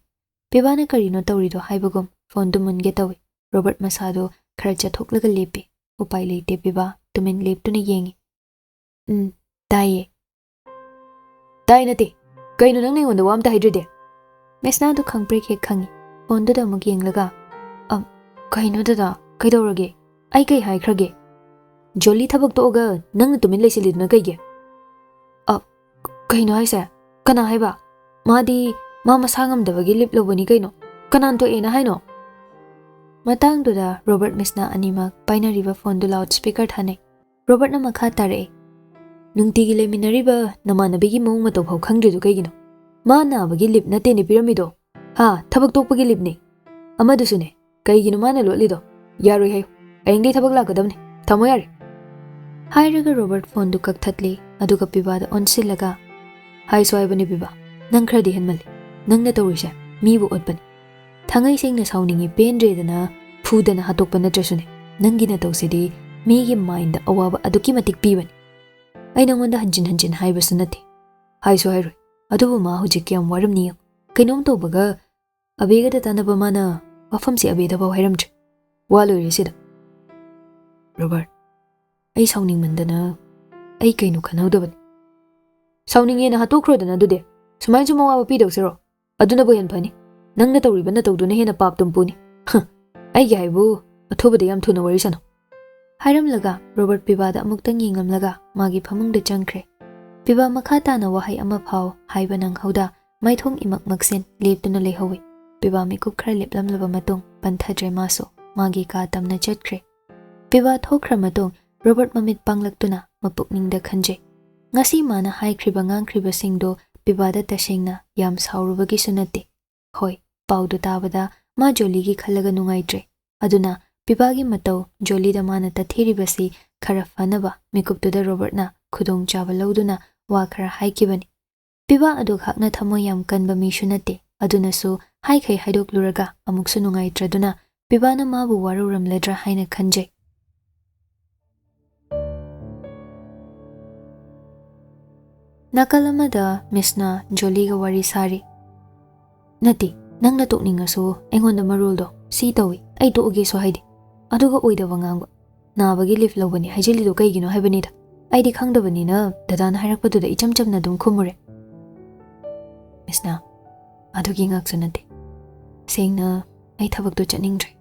ꯄꯤꯕꯥꯅ ꯀꯔꯤꯅꯣ ꯇꯧꯔꯤꯗꯣ ꯍꯥꯏꯕꯒꯨꯝ ꯐꯣꯟꯗꯨ ꯃꯨꯟꯒꯦ ꯇꯧꯏ꯫ ꯔꯣꯕꯔꯠ ꯃꯁꯥꯗꯨ ꯈꯔ ꯆꯠꯊꯣꯛꯂꯒ ꯂꯦꯞꯄꯤ꯫ ꯎꯄꯥꯏ ꯂꯩꯇꯦ, ꯄꯤꯕꯥ ꯇꯨꯃꯤꯟ ꯂꯦꯞꯇꯨꯅ ꯌꯦꯡꯏ꯫ "ꯎꯝ, ꯇꯥꯏꯌꯦ꯫" "ꯇꯥꯏ ꯅꯠꯇꯦ꯫ ꯀꯩꯅꯣ ꯅꯪꯅ ꯑꯩꯉꯣꯟꯗ ꯋꯥ ꯑꯝꯇ ꯍꯥꯏꯗ꯭ꯔꯤꯗꯤ?" ꯃꯤꯁꯅꯥꯗꯨ ꯈꯪꯄ꯭ꯔꯦꯛ ꯍꯦꯛ ꯈꯪꯏ꯫ ꯐꯣꯟꯗꯨꯗ ꯑꯃꯨꯛ ꯌꯦꯡꯂꯒ, "ꯑ, ꯀꯩꯅꯣ ꯗꯗꯥ, ꯀꯩꯗꯧꯔꯒꯦ? ꯑꯩ ꯀꯩ ꯍꯥꯏꯈ꯭ꯔꯒꯦ? ꯖꯣꯂꯤ ꯊꯕꯛ ꯇꯣꯛꯑꯒ ꯅꯪꯅ ꯇꯨꯃꯤꯟ ꯂꯩꯁꯤꯜꯂꯤꯗꯨꯅ ꯀꯩꯒꯤ?" "ꯑ, ꯀꯩꯅꯣ ꯍꯥꯏꯁꯦ? ꯀꯅꯥ ꯍꯥꯏꯕ? ꯃꯥꯗꯤ ꯃꯥ ꯃꯁꯥ ꯉꯝꯗꯕꯒꯤ ꯂꯤꯞ ꯂꯧꯕꯅꯤ ꯀꯩꯅꯣ꯫ ꯀꯅꯥꯅ ꯇꯣꯛꯑꯦꯅ ꯍꯥꯏꯅꯣ?" ꯃꯇꯥꯡꯗꯨꯗ ꯔꯣꯕꯔꯠ ꯃꯤꯁꯅꯥ ꯑꯅꯤꯃꯛ ꯄꯥꯏꯅꯔꯤꯕ ꯐꯣꯟꯗꯨ ꯂꯥꯎꯠ ꯁ꯭ꯄꯤꯀꯔ ꯊꯥꯅꯩ꯫ ꯔꯣꯕꯔꯠꯅ ꯃꯈꯥ ꯇꯥꯔꯛꯏ, "ꯅꯨꯡꯇꯤꯒꯤ ꯂꯩꯃꯤꯟꯅꯔꯤꯕ ꯅꯃꯥꯟꯅꯕꯤꯒꯤ ꯃꯑꯣꯡ ꯃꯇꯧ ꯐꯥꯎ ꯈꯪꯗ꯭ꯔꯤꯗꯨ ꯀꯩꯒꯤꯅꯣ? ꯃꯥ ꯅꯥꯕꯒꯤ ꯂꯤꯞ ꯅꯠꯇꯦꯅꯦ ꯄꯤꯔꯝꯃꯤꯗꯣ꯫ ꯍꯥ, ꯊꯕꯛ ꯇꯣꯛꯄꯒꯤ ꯂꯤꯞꯅꯦ꯫ ꯑꯃꯗꯨꯁꯨꯅꯦ, ꯀꯩꯒꯤꯅꯣ ꯃꯥꯅ ꯂꯣꯠꯂꯤꯗꯣ? ꯌꯥꯔꯣꯏ ꯍꯥꯏꯌꯨ꯫ ꯍꯌꯦꯡꯗꯩ ꯊꯕꯛ ꯂꯥꯛꯀꯗꯕꯅꯦ꯫ ꯊꯝꯃꯣ ꯌꯥꯔꯦ꯫" ꯍꯥꯏꯔꯒ ꯔꯣꯕꯔꯠ ꯐꯣꯟꯗꯨ ꯀꯛꯊꯠꯂꯦ, ꯑꯗꯨꯒ ꯄꯤꯕꯥꯗ ꯑꯣꯟꯁꯤꯜꯂꯒ, "ꯍꯥꯏꯁꯨ ꯍꯥꯏꯕꯅꯦ ꯄꯤꯕꯥ, ꯅꯪ ꯈꯔꯗꯤ ꯍꯦꯟꯃꯜꯂꯤ꯫ ꯅꯪꯅ ꯇꯧꯔꯤꯁꯦ ꯃꯤꯕꯨ ꯑꯣꯠꯄꯅꯤ꯫ ꯊꯥꯡꯉꯩ ꯁꯦꯡꯅ ꯁꯥꯎꯅꯤꯡꯉꯤ, ꯄꯦꯟꯗ꯭ꯔꯦꯗꯅ ꯐꯨꯗꯅ ꯍꯥꯠꯇꯣꯛꯄ ꯅꯠꯇ꯭ꯔꯁꯨꯅꯦ, ꯅꯪꯒꯤ ꯅꯇꯧꯁꯤꯗꯤ ꯃꯤꯒꯤ ꯃꯥꯏꯟꯗ ꯑꯋꯥꯕ ꯑꯗꯨꯛꯀꯤ ꯃꯇꯤꯛ ꯄꯤꯕꯅꯤ꯫ ꯑꯩ ꯅꯉꯣꯟꯗ ꯍꯟꯖꯤꯟ ꯍꯟꯖꯤꯟ ꯍꯥꯏꯕꯁꯨ ꯅꯠꯇꯦ, ꯍꯥꯏꯁꯨ ꯍꯥꯏꯔꯣꯏ꯫ ꯑꯗꯨꯕꯨ ꯃꯥ ꯍꯧꯖꯤꯛ ꯀꯌꯥꯝ ꯋꯥꯔꯝꯅꯤ ꯌꯦꯡꯉꯨ꯫ ꯀꯩꯅꯣꯝ ꯇꯧꯕꯒ ꯑꯕꯦꯒꯗ ꯇꯥꯟꯅꯕ ꯃꯥꯅ ꯋꯥꯐꯝꯁꯦ ꯑꯕꯦꯗꯐꯥꯎ ꯍꯥꯏꯔꯝꯗ꯭ꯔꯦ꯫ ꯋꯥ ꯂꯣꯏꯔꯦ ꯁꯤꯗ꯫" "ꯔꯣꯕꯔꯠ, ꯑꯩ ꯁꯥꯎꯅꯤꯡꯃꯟꯗꯅ ꯑꯩ ꯀꯩꯅꯣ ꯈꯟꯍꯧꯗꯕꯅꯤ꯫" "ꯁꯥꯎꯅꯤꯡꯉꯦꯅ ꯍꯥꯠꯇꯣꯛꯈ꯭ꯔꯣꯗꯅ ꯑꯗꯨꯗꯤ꯫ ꯁꯨꯃꯥꯏꯅ ꯁꯨꯝ ꯑꯋꯥꯕ ꯄꯤꯗꯧꯁꯤꯔꯣ? ꯑꯗꯨꯅꯕꯨ ꯍꯦꯟꯅ ꯐꯅꯤ꯫ ꯅꯪꯅ ꯇꯧꯔꯤꯕ ꯅꯇꯧꯗꯨꯅ ꯍꯦꯟꯅ ꯄꯥꯞ ꯇꯨꯝꯄꯨꯅꯤ꯫" "ꯍ, ꯑꯩꯒꯤ ꯍꯥꯏꯕꯨ ꯑꯊꯨꯕꯗ ꯌꯥꯝ ꯊꯨꯅ ꯋꯥꯔꯤ ꯁꯥꯅꯧ꯫" ꯍꯥꯏꯔꯝꯂꯒ ꯔꯣꯕꯔꯠ ꯄꯤꯕꯥꯗ ꯑꯃꯨꯛꯇꯪ ꯌꯦꯡꯂꯝꯂꯒ ꯃꯥꯒꯤ ꯐꯃꯨꯡꯗ ꯆꯪꯈ꯭ꯔꯦ꯫ ꯄꯤꯕꯥ ꯃꯈꯥ ꯇꯥꯅ ꯋꯥꯍꯩ ꯑꯃ ꯐꯥꯎ ꯍꯥꯏꯕ ꯅꯪꯍꯧꯗ ꯃꯥꯏꯊꯣꯡ ꯏꯃꯛ ꯃꯛꯁꯤꯟ ꯂꯦꯞꯇꯨꯅ ꯂꯩꯍꯧꯏ꯫ ꯄꯤꯕꯥ ꯃꯤꯀꯨꯞ ꯈꯔ ꯂꯦꯞꯂꯝꯂꯕ ꯃꯇꯨꯡ ꯄꯟꯊꯗ꯭ꯔꯦ, ꯃꯥꯁꯨ ꯃꯥꯒꯤ ꯀꯥ ꯇꯝꯅ ꯆꯠꯈ꯭ꯔꯦ꯫ ꯄꯤꯕꯥ ꯊꯣꯛꯈ꯭ꯔ ꯃꯇꯨꯡ ꯔꯣꯕꯔꯠ ꯃꯃꯤꯠ ꯄꯥꯡꯂꯛꯇꯨꯅ ꯃꯄꯨꯛꯅꯤꯡꯗ ꯈꯟꯖꯩ, ꯉꯁꯤ ꯃꯥꯅ ꯍꯥꯏꯈ꯭ꯔꯤꯕ ꯉꯥꯡꯈ꯭ꯔꯤꯕꯁꯤꯡꯗꯣ ꯄꯤꯕꯥꯗ ꯇꯁꯦꯡꯅ ꯌꯥꯝ ꯁꯥꯎꯔꯨꯕꯒꯤꯁꯨ ꯅꯠꯇꯦ꯫ ꯍꯣꯏ, ꯄꯥꯎꯗꯨ ꯇꯥꯕꯗ ꯃꯥ ꯖꯣꯂꯤꯒꯤ ꯈꯜꯂꯒ ꯅꯨꯡꯉꯥꯏꯇ꯭ꯔꯦ꯫ ꯑꯗꯨꯅ ꯄꯤꯕꯥꯒꯤ ꯃꯇꯧ ꯖꯣꯂꯤꯗ ꯃꯥꯅ ꯇꯠꯊꯤꯔꯤꯕꯁꯤ ꯈꯔ ꯐꯅꯕ ꯃꯤꯀꯨꯞꯇꯨꯗ ꯔꯣꯕꯔꯠꯅ ꯈꯨꯗꯣꯡꯆꯥꯕ ꯂꯧꯗꯨꯅ ꯋꯥ ꯈꯔ ꯍꯥꯏꯈꯤꯕꯅꯤ꯫ ꯄꯤꯕꯥ ꯑꯗꯨ ꯈꯥꯛꯅ ꯊꯃꯣꯏ ꯌꯥꯝ ꯀꯟꯕ ꯃꯤꯁꯨ ꯅꯠꯇꯦ꯫ ꯑꯗꯨꯅꯁꯨ ꯍꯥꯏꯈꯩ ꯍꯥꯏꯗꯣꯛꯂꯨꯔꯒ ꯑꯃꯨꯛꯁꯨ ꯅꯨꯡꯉꯥꯏꯇ꯭ꯔꯗꯨꯅ ꯄꯤꯕꯥꯅ ꯃꯥꯕꯨ ꯋꯥꯔꯧꯔꯝꯂꯗ꯭ꯔꯥ ꯍꯥꯏꯅ ꯈꯟꯖꯩ꯫ ꯅꯥꯀꯜ ꯑꯃꯗ ꯃꯤꯁꯅ ꯖꯣꯂꯤꯒ ꯋꯥꯔꯤ ꯁꯥꯔꯤ꯫ "ꯅꯠꯇꯦ, ꯅꯪꯅ ꯇꯣꯛꯅꯤꯡꯉꯁꯨ ꯑꯩꯉꯣꯟꯗ ꯃꯔꯣꯜꯗꯣ ꯁꯤ ꯇꯧꯏ, ꯑꯩ ꯇꯣꯛꯑꯒꯦꯁꯨ ꯍꯥꯏꯗꯦ꯫ ꯑꯗꯨꯒ ꯑꯣꯏꯗꯕ ꯉꯥꯡꯕ꯫ ꯅꯥꯕꯒꯤ ꯂꯤꯐ ꯂꯧꯕꯅꯤ ꯍꯥꯏꯖꯤꯜꯂꯤꯗꯣ ꯀꯩꯒꯤꯅꯣ ꯍꯥꯏꯕꯅꯤꯗ꯫ ꯑꯩꯗꯤ ꯈꯪꯗꯕꯅꯤꯅ ꯗꯗꯥꯅ ꯍꯥꯏꯔꯛꯄꯗꯨꯗ ꯏꯆꯝ ꯆꯝꯅ ꯑꯗꯨꯝ ꯈꯨꯝꯃꯨꯔꯦ꯫" ꯃꯤꯁꯅ, "ꯑꯗꯨꯒꯤ ꯉꯥꯛꯁꯨ ꯅꯠꯇꯦ꯫ ꯁꯦꯡꯅ ꯑꯩ ꯊꯕꯛꯇꯣ ꯆꯠꯅꯤꯡꯗ꯭ꯔꯦ꯫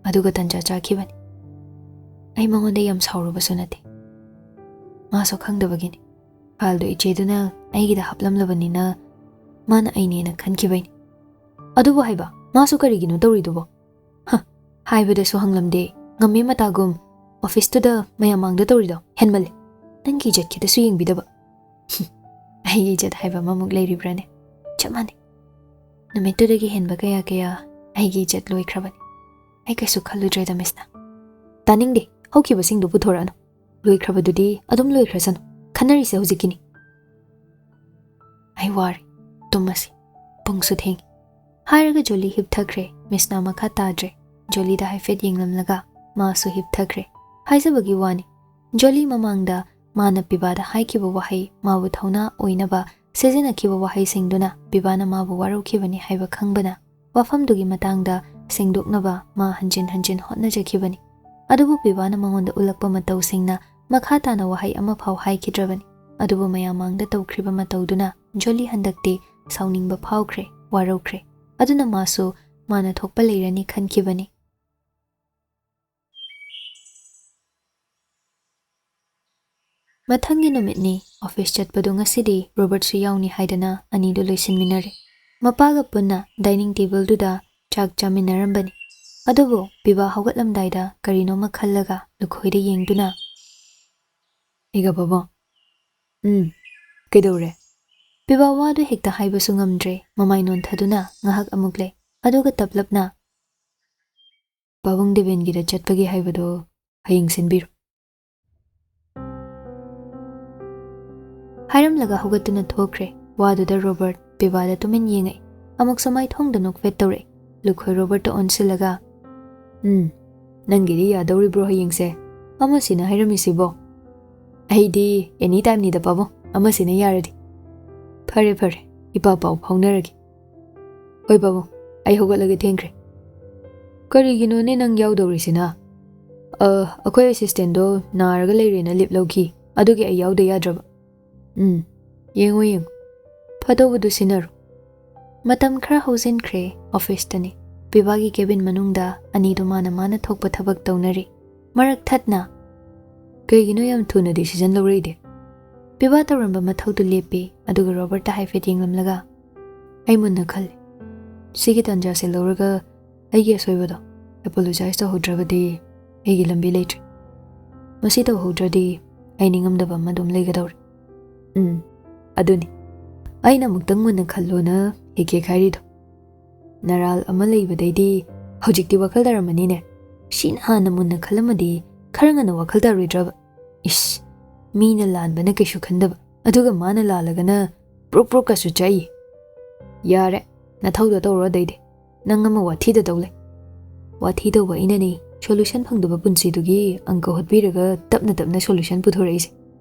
ꯑꯗꯨꯒ ꯇꯟꯖꯥ ꯆꯥꯈꯤꯕꯅꯤ꯫ ꯑꯩ ꯃꯉꯣꯟꯗ ꯌꯥꯝ ꯁꯥꯎꯔꯨꯕꯁꯨ ꯅꯠꯇꯦ꯫ ꯃꯥꯁꯨ ꯈꯪꯗꯕꯒꯤꯅꯤ꯫ ꯐꯥꯏꯜꯗꯣ ꯏꯆꯦꯗꯨꯅ ꯑꯩꯒꯤꯗ ꯍꯥꯞꯂꯝꯂꯕꯅꯤꯅ ꯃꯥꯅ ꯑꯩꯅꯦꯅ ꯈꯟꯈꯤꯕꯩꯅꯤ꯫" "ꯑꯗꯨꯕꯨ ꯍꯥꯏꯕ, ꯃꯥꯁꯨ ꯀꯔꯤꯒꯤꯅꯣ ꯇꯧꯔꯤꯗꯨꯕꯣ?" "ꯍ, ꯍꯥꯏꯕꯗꯁꯨ ꯍꯪꯂꯝꯗꯦ꯫ ꯉꯝꯃꯦ ꯃꯇꯥꯒꯨꯝ ꯑꯣꯐꯤꯁꯇꯨꯗ ꯃꯌꯥꯝ ꯃꯥꯡꯗ ꯇꯧꯔꯤꯗꯣ ꯍꯦꯟꯃꯜꯂꯦ꯫ ꯅꯪꯒꯤ ꯏꯖꯠ ꯈꯤꯇꯁꯨ ꯌꯦꯡꯕꯤꯗꯕ꯫" "ꯍꯨꯝ, ꯑꯩꯒꯤ ꯏꯖꯠ ꯍꯥꯏꯕ ꯑꯃꯃꯨꯛ ꯂꯩꯔꯤꯕ꯭ꯔꯥꯅꯦ?" ꯆꯞ ꯃꯥꯟꯅꯩ꯫ ꯅꯨꯃꯤꯠꯇꯨꯗꯒꯤ ꯍꯦꯟꯕ ꯀꯌꯥ ꯀꯌꯥ ꯑꯩꯒꯤ ꯏꯖꯠ ꯂꯣꯏꯈ꯭ꯔꯕꯅꯤ꯫ ꯑꯩ ꯀꯩꯁꯨ ꯈꯜꯂꯨꯗ꯭ꯔꯦꯗ, ꯃꯤꯁꯅꯥ꯫ ꯇꯥꯅꯤꯡꯗꯦ, ꯍꯧꯈꯤꯕꯁꯤꯡꯗꯨ ꯄꯨꯊꯣꯔꯛꯑꯅꯨ꯫ ꯂꯣꯏꯈ꯭ꯔꯕꯗꯨꯗꯤ ꯑꯗꯨꯝ ꯂꯣꯏꯈ꯭ꯔꯁꯅꯨ꯫ ꯈꯟꯅꯔꯤꯁꯦ ꯍꯧꯖꯤꯛꯀꯤꯅꯤ꯫ ꯑꯩ ꯋꯥꯔꯦ, ꯇꯨꯝꯃꯁꯤ꯫ ꯄꯨꯡꯁꯨ ꯊꯦꯡꯉꯤ꯫ ꯍꯥꯏꯔꯒ ꯖꯣꯂꯤ ꯍꯤꯞꯊꯈ꯭ꯔꯦ꯫ ꯃꯤꯁꯅꯥ ꯃꯈꯥ ꯇꯥꯗ꯭ꯔꯦ꯫ ꯖꯣꯂꯤꯗ ꯍꯥꯏꯐꯦꯠ ꯌꯦꯡꯂꯝꯂꯒ ꯃꯥꯁꯨ ꯍꯤꯞꯊꯈ꯭ꯔꯦ꯫ ꯍꯥꯏꯖꯕꯒꯤ ꯋꯥꯅꯤ, ꯖꯣꯂꯤ ꯃꯃꯥꯡꯗ ꯃꯥꯅ ꯄꯤꯕꯥꯗ ꯍꯥꯏꯈꯤꯕ ꯋꯥꯍꯩ, ꯃꯥꯕꯨ ꯊꯧꯅꯥ ꯑꯣꯏꯅꯕ ꯁꯤꯖꯤꯟꯅꯈꯤꯕ ꯋꯥꯍꯩꯁꯤꯡꯗꯨꯅ ꯄꯤꯕꯥꯅ ꯃꯥꯕꯨ ꯋꯥꯔꯧꯈꯤꯕꯅꯤ ꯍꯥꯏꯕ ꯈꯪꯕꯅ ꯋꯥꯐꯝꯗꯨꯒꯤ ꯃꯇꯥꯡꯗ ꯁꯦꯡꯗꯣꯛꯅꯕ ꯃꯥ ꯍꯟꯖꯤꯟ ꯍꯟꯖꯤꯟ ꯍꯣꯠꯅꯖꯈꯤꯕꯅꯤ꯫ ꯑꯗꯨꯕꯨ ꯄꯤꯕꯥꯅ ꯃꯉꯣꯟꯗ ꯎꯠꯂꯛꯄ ꯃꯇꯧꯁꯤꯡꯅ ꯃꯈꯥ ꯇꯥꯅ ꯋꯥꯍꯩ ꯑꯃꯐꯥꯎ ꯍꯥꯏꯈꯤꯗ꯭ꯔꯕꯅꯤ꯫ ꯑꯗꯨꯕꯨ ꯃꯌꯥꯝ ꯃꯥꯡꯗ ꯇꯧꯈ꯭ꯔꯤꯕ ꯃꯇꯧꯗꯨꯅ ꯖꯣꯂꯤ ꯍꯟꯗꯛꯇꯤ ꯁꯥꯎꯅꯤꯡꯕ ꯐꯥꯎꯈ꯭ꯔꯦ, ꯋꯥꯔꯧꯈ꯭ꯔꯦ꯫ ꯑꯗꯨꯅ ꯃꯥꯁꯨ ꯃꯥꯅ ꯊꯣꯛꯄ ꯂꯩꯔꯅꯤ ꯈꯟꯈꯤꯕꯅꯤ꯫ ꯃꯊꯪꯒꯤ ꯅꯨꯃꯤꯠꯅꯤ꯫ ꯑꯣꯐꯤꯁ ꯆꯠꯄꯗꯨ ꯉꯁꯤꯗꯤ ꯔꯣꯕꯔꯠꯁꯨ ꯌꯥꯎꯅꯤ ꯍꯥꯏꯗꯅ ꯑꯅꯤꯗꯨ ꯂꯣꯏꯁꯤꯟꯃꯤꯟꯅꯔꯦ꯫ ꯃꯄꯥꯒ ꯄꯨꯟꯅ ꯗꯥꯏꯅꯤꯡ ꯇꯦꯕꯜꯗꯨꯗ ꯆꯥꯛ ꯆꯥꯃꯤꯟꯅꯔꯝꯕꯅꯤ꯫ ꯑꯗꯨꯕꯨ ꯄꯤꯕꯥ ꯍꯧꯒꯠꯂꯝꯗꯥꯏꯗ ꯀꯔꯤꯅꯣꯃ ꯈꯜꯂꯒ ꯂꯨꯈꯣꯏꯗ ꯌꯦꯡꯗꯨꯅ, "ꯑꯩꯒ ꯄꯥꯕꯨꯡ?" "ꯎꯝ, ꯀꯩꯗꯧꯔꯦ?" ꯄꯤꯕꯥ ꯋꯥꯗꯨ ꯍꯦꯛꯇ ꯍꯥꯏꯕꯁꯨ ꯉꯝꯗ꯭ꯔꯦ꯫ ꯃꯃꯥꯏ ꯅꯣꯟꯊꯗꯨꯅ ꯉꯥꯏꯍꯥꯛ ꯑꯃꯨꯛ ꯂꯩ꯫ ꯑꯗꯨꯒ ꯇꯞꯂꯞꯅ, "ꯄꯥꯕꯨꯡ ꯗꯦꯕꯦꯟꯒꯤꯗ ꯆꯠꯄꯒꯤ ꯍꯥꯏꯕꯗꯣ ꯍꯌꯦꯡ ꯁꯤꯟꯕꯤꯔꯣ" ꯍꯥꯏꯔꯝꯂꯒ ꯍꯧꯒꯠꯇꯨꯅ ꯊꯣꯛꯈ꯭ꯔꯦ꯫ ꯋꯥꯗꯨꯗ ꯔꯣꯕꯔꯠ ꯄꯤꯕꯥꯗ ꯇꯨꯃꯤꯟ ꯌꯦꯡꯉꯛꯏ꯫ ꯑꯃꯨꯛꯁꯨ ꯃꯥꯏꯊꯣꯡꯗ ꯅꯣꯛꯐꯦꯠ ꯇꯧꯔꯛꯏ꯫ ꯂꯨꯈꯣꯏ ꯔꯣꯕꯔꯠꯇ ꯑꯣꯟꯁꯤꯜꯂꯒ, "ꯎꯝ, ꯅꯪꯒꯤꯗꯤ ꯌꯥꯗꯧꯔꯤꯕ꯭ꯔꯣ ꯍꯌꯦꯡꯁꯦ? ꯑꯃꯁꯤꯅ ꯍꯥꯏꯔꯝꯃꯤꯁꯤꯕꯣ?" "ꯑꯩꯗꯤ ꯑꯦꯅꯤ ꯇꯥꯏꯝꯅꯤꯗ ꯄꯥꯕꯨꯡ, ꯑꯃꯁꯤꯅ ꯌꯥꯔꯗꯤ꯫" "ꯐꯔꯦ ꯐꯔꯦ, ꯏꯄꯥ ꯄꯥꯎ ꯐꯥꯎꯅꯔꯒꯦ꯫" "ꯍꯣꯏ ꯄꯥꯕꯨꯡ, ꯑꯩ ꯍꯧꯒꯠꯂꯒꯦ, ꯊꯦꯡꯈ꯭ꯔꯦ꯫" "ꯀꯔꯤꯒꯤꯅꯣꯅꯦ ꯅꯪ ꯌꯥꯎꯗꯧꯔꯤꯁꯤꯅ?" "ꯑ, ꯑꯩꯈꯣꯏ ꯑꯦꯁꯤꯁꯇꯦꯟꯗꯣ ꯅꯥꯔꯒ ꯂꯩꯔꯦꯅ ꯂꯤꯞ ꯂꯧꯈꯤ, ꯑꯗꯨꯒꯤ ꯑꯩ ꯌꯥꯎꯗ ꯌꯥꯗ꯭ꯔꯕ꯫" "ꯎꯝ, ꯌꯦꯡꯉꯣ ꯌꯦꯡꯉꯣ, ꯐꯗꯧꯕꯗꯨ ꯁꯤꯟꯅꯔꯣ꯫" ꯃꯇꯝ ꯈꯔ ꯍꯧꯖꯤꯟꯈ꯭ꯔꯦ꯫ ꯑꯣꯐꯤꯁꯇꯅꯤ꯫ ꯄꯤꯕꯥꯒꯤ ꯀꯦꯕꯤꯟ ꯃꯅꯨꯡꯗ ꯑꯅꯤꯗꯨ ꯃꯥꯅ ꯃꯥꯅ ꯊꯣꯛꯄ ꯊꯕꯛ ꯇꯧꯅꯔꯤ꯫ ꯃꯔꯛ ꯊꯠꯅ, "ꯀꯩꯒꯤꯅꯣ ꯌꯥꯝ ꯊꯨꯅ ꯗꯤꯁꯤꯖꯟ ꯂꯧꯔꯛꯏꯗꯤ?" ꯄꯤꯕꯥ ꯇꯧꯔꯝꯕ ꯃꯊꯧꯗꯨ ꯂꯦꯞꯄꯤ, ꯑꯗꯨꯒ ꯔꯣꯕꯔꯠꯇ ꯍꯥꯏꯐꯦꯠ ꯌꯦꯡꯂꯝꯂꯒ, "ꯑꯩ ꯃꯨꯟꯅ ꯈꯜꯂꯤ꯫ ꯁꯤꯒꯤ ꯇꯥꯟꯖꯥꯁꯦ ꯂꯧꯔꯒ ꯑꯩꯒꯤ ꯑꯁꯣꯏꯕꯗꯣ ꯑꯦꯄꯣꯂꯣꯖꯥꯏꯁ ꯇꯧꯍꯧꯗ꯭ꯔꯕꯗꯤ ꯑꯩꯒꯤ ꯂꯝꯕꯤ ꯂꯩꯇ꯭ꯔꯦ꯫ ꯃꯁꯤ ꯇꯧꯍꯧꯗ꯭ꯔꯗꯤ ꯑꯩ ꯅꯤꯡꯉꯝꯗꯕ ꯑꯃ ꯑꯗꯨꯝ ꯂꯩꯒꯗꯧꯔꯦ꯫" "ꯎꯝ, ꯑꯗꯨꯅꯤ꯫ ꯑꯩꯅ ꯑꯃꯨꯛꯇꯪ ꯃꯨꯟꯅ ꯈꯜꯂꯣꯅ ꯍꯦꯛ ꯍꯦꯛ ꯍꯥꯏꯔꯤꯗꯣ꯫ ꯅꯔꯥꯜ ꯑꯃ ꯂꯩꯕꯗꯩꯗꯤ ꯍꯧꯖꯤꯛꯇꯤ ꯋꯥꯈꯜ ꯇꯥꯔꯝꯃꯅꯤꯅꯦ꯫ ꯁꯤꯅ ꯍꯥꯟꯅ ꯃꯨꯟꯅ ꯈꯜꯂꯝꯃꯗꯤ ꯈꯔ ꯉꯟꯅ ꯋꯥꯈꯜ ꯇꯥꯔꯣꯏꯗ꯭ꯔꯕ? ꯏꯁ, ꯃꯤꯅ ꯂꯥꯟꯕꯅ ꯀꯩꯁꯨ ꯈꯟꯗꯕ, ꯑꯗꯨꯒ ꯃꯥꯅ ꯂꯥꯜꯂꯒꯅ ꯄ꯭ꯔꯣꯛ ꯄ꯭ꯔꯣꯛꯀꯁꯨ ꯆꯥꯛꯏ꯫ ꯌꯥꯔꯦ, ꯅꯊꯧꯗꯣ ꯇꯧꯔꯣ ꯑꯗꯩꯗꯤ꯫ ꯅꯪ ꯑꯃ ꯋꯥꯊꯤꯗ ꯇꯧ ꯂꯩ꯫ ꯋꯥꯊꯤ ꯇꯧꯕ ꯑꯩꯅꯅꯦ ꯁꯣꯂꯨꯁꯟ ꯐꯪꯗꯕ ꯄꯨꯟꯁꯤꯗꯨꯒꯤ ꯑꯪꯀ ꯍꯣꯠꯄꯤꯔꯒ ꯇꯞꯅ ꯇꯞꯅ ꯁꯣꯂꯨꯁꯟ ꯄꯨꯊꯣꯔꯛꯏꯁꯦ꯫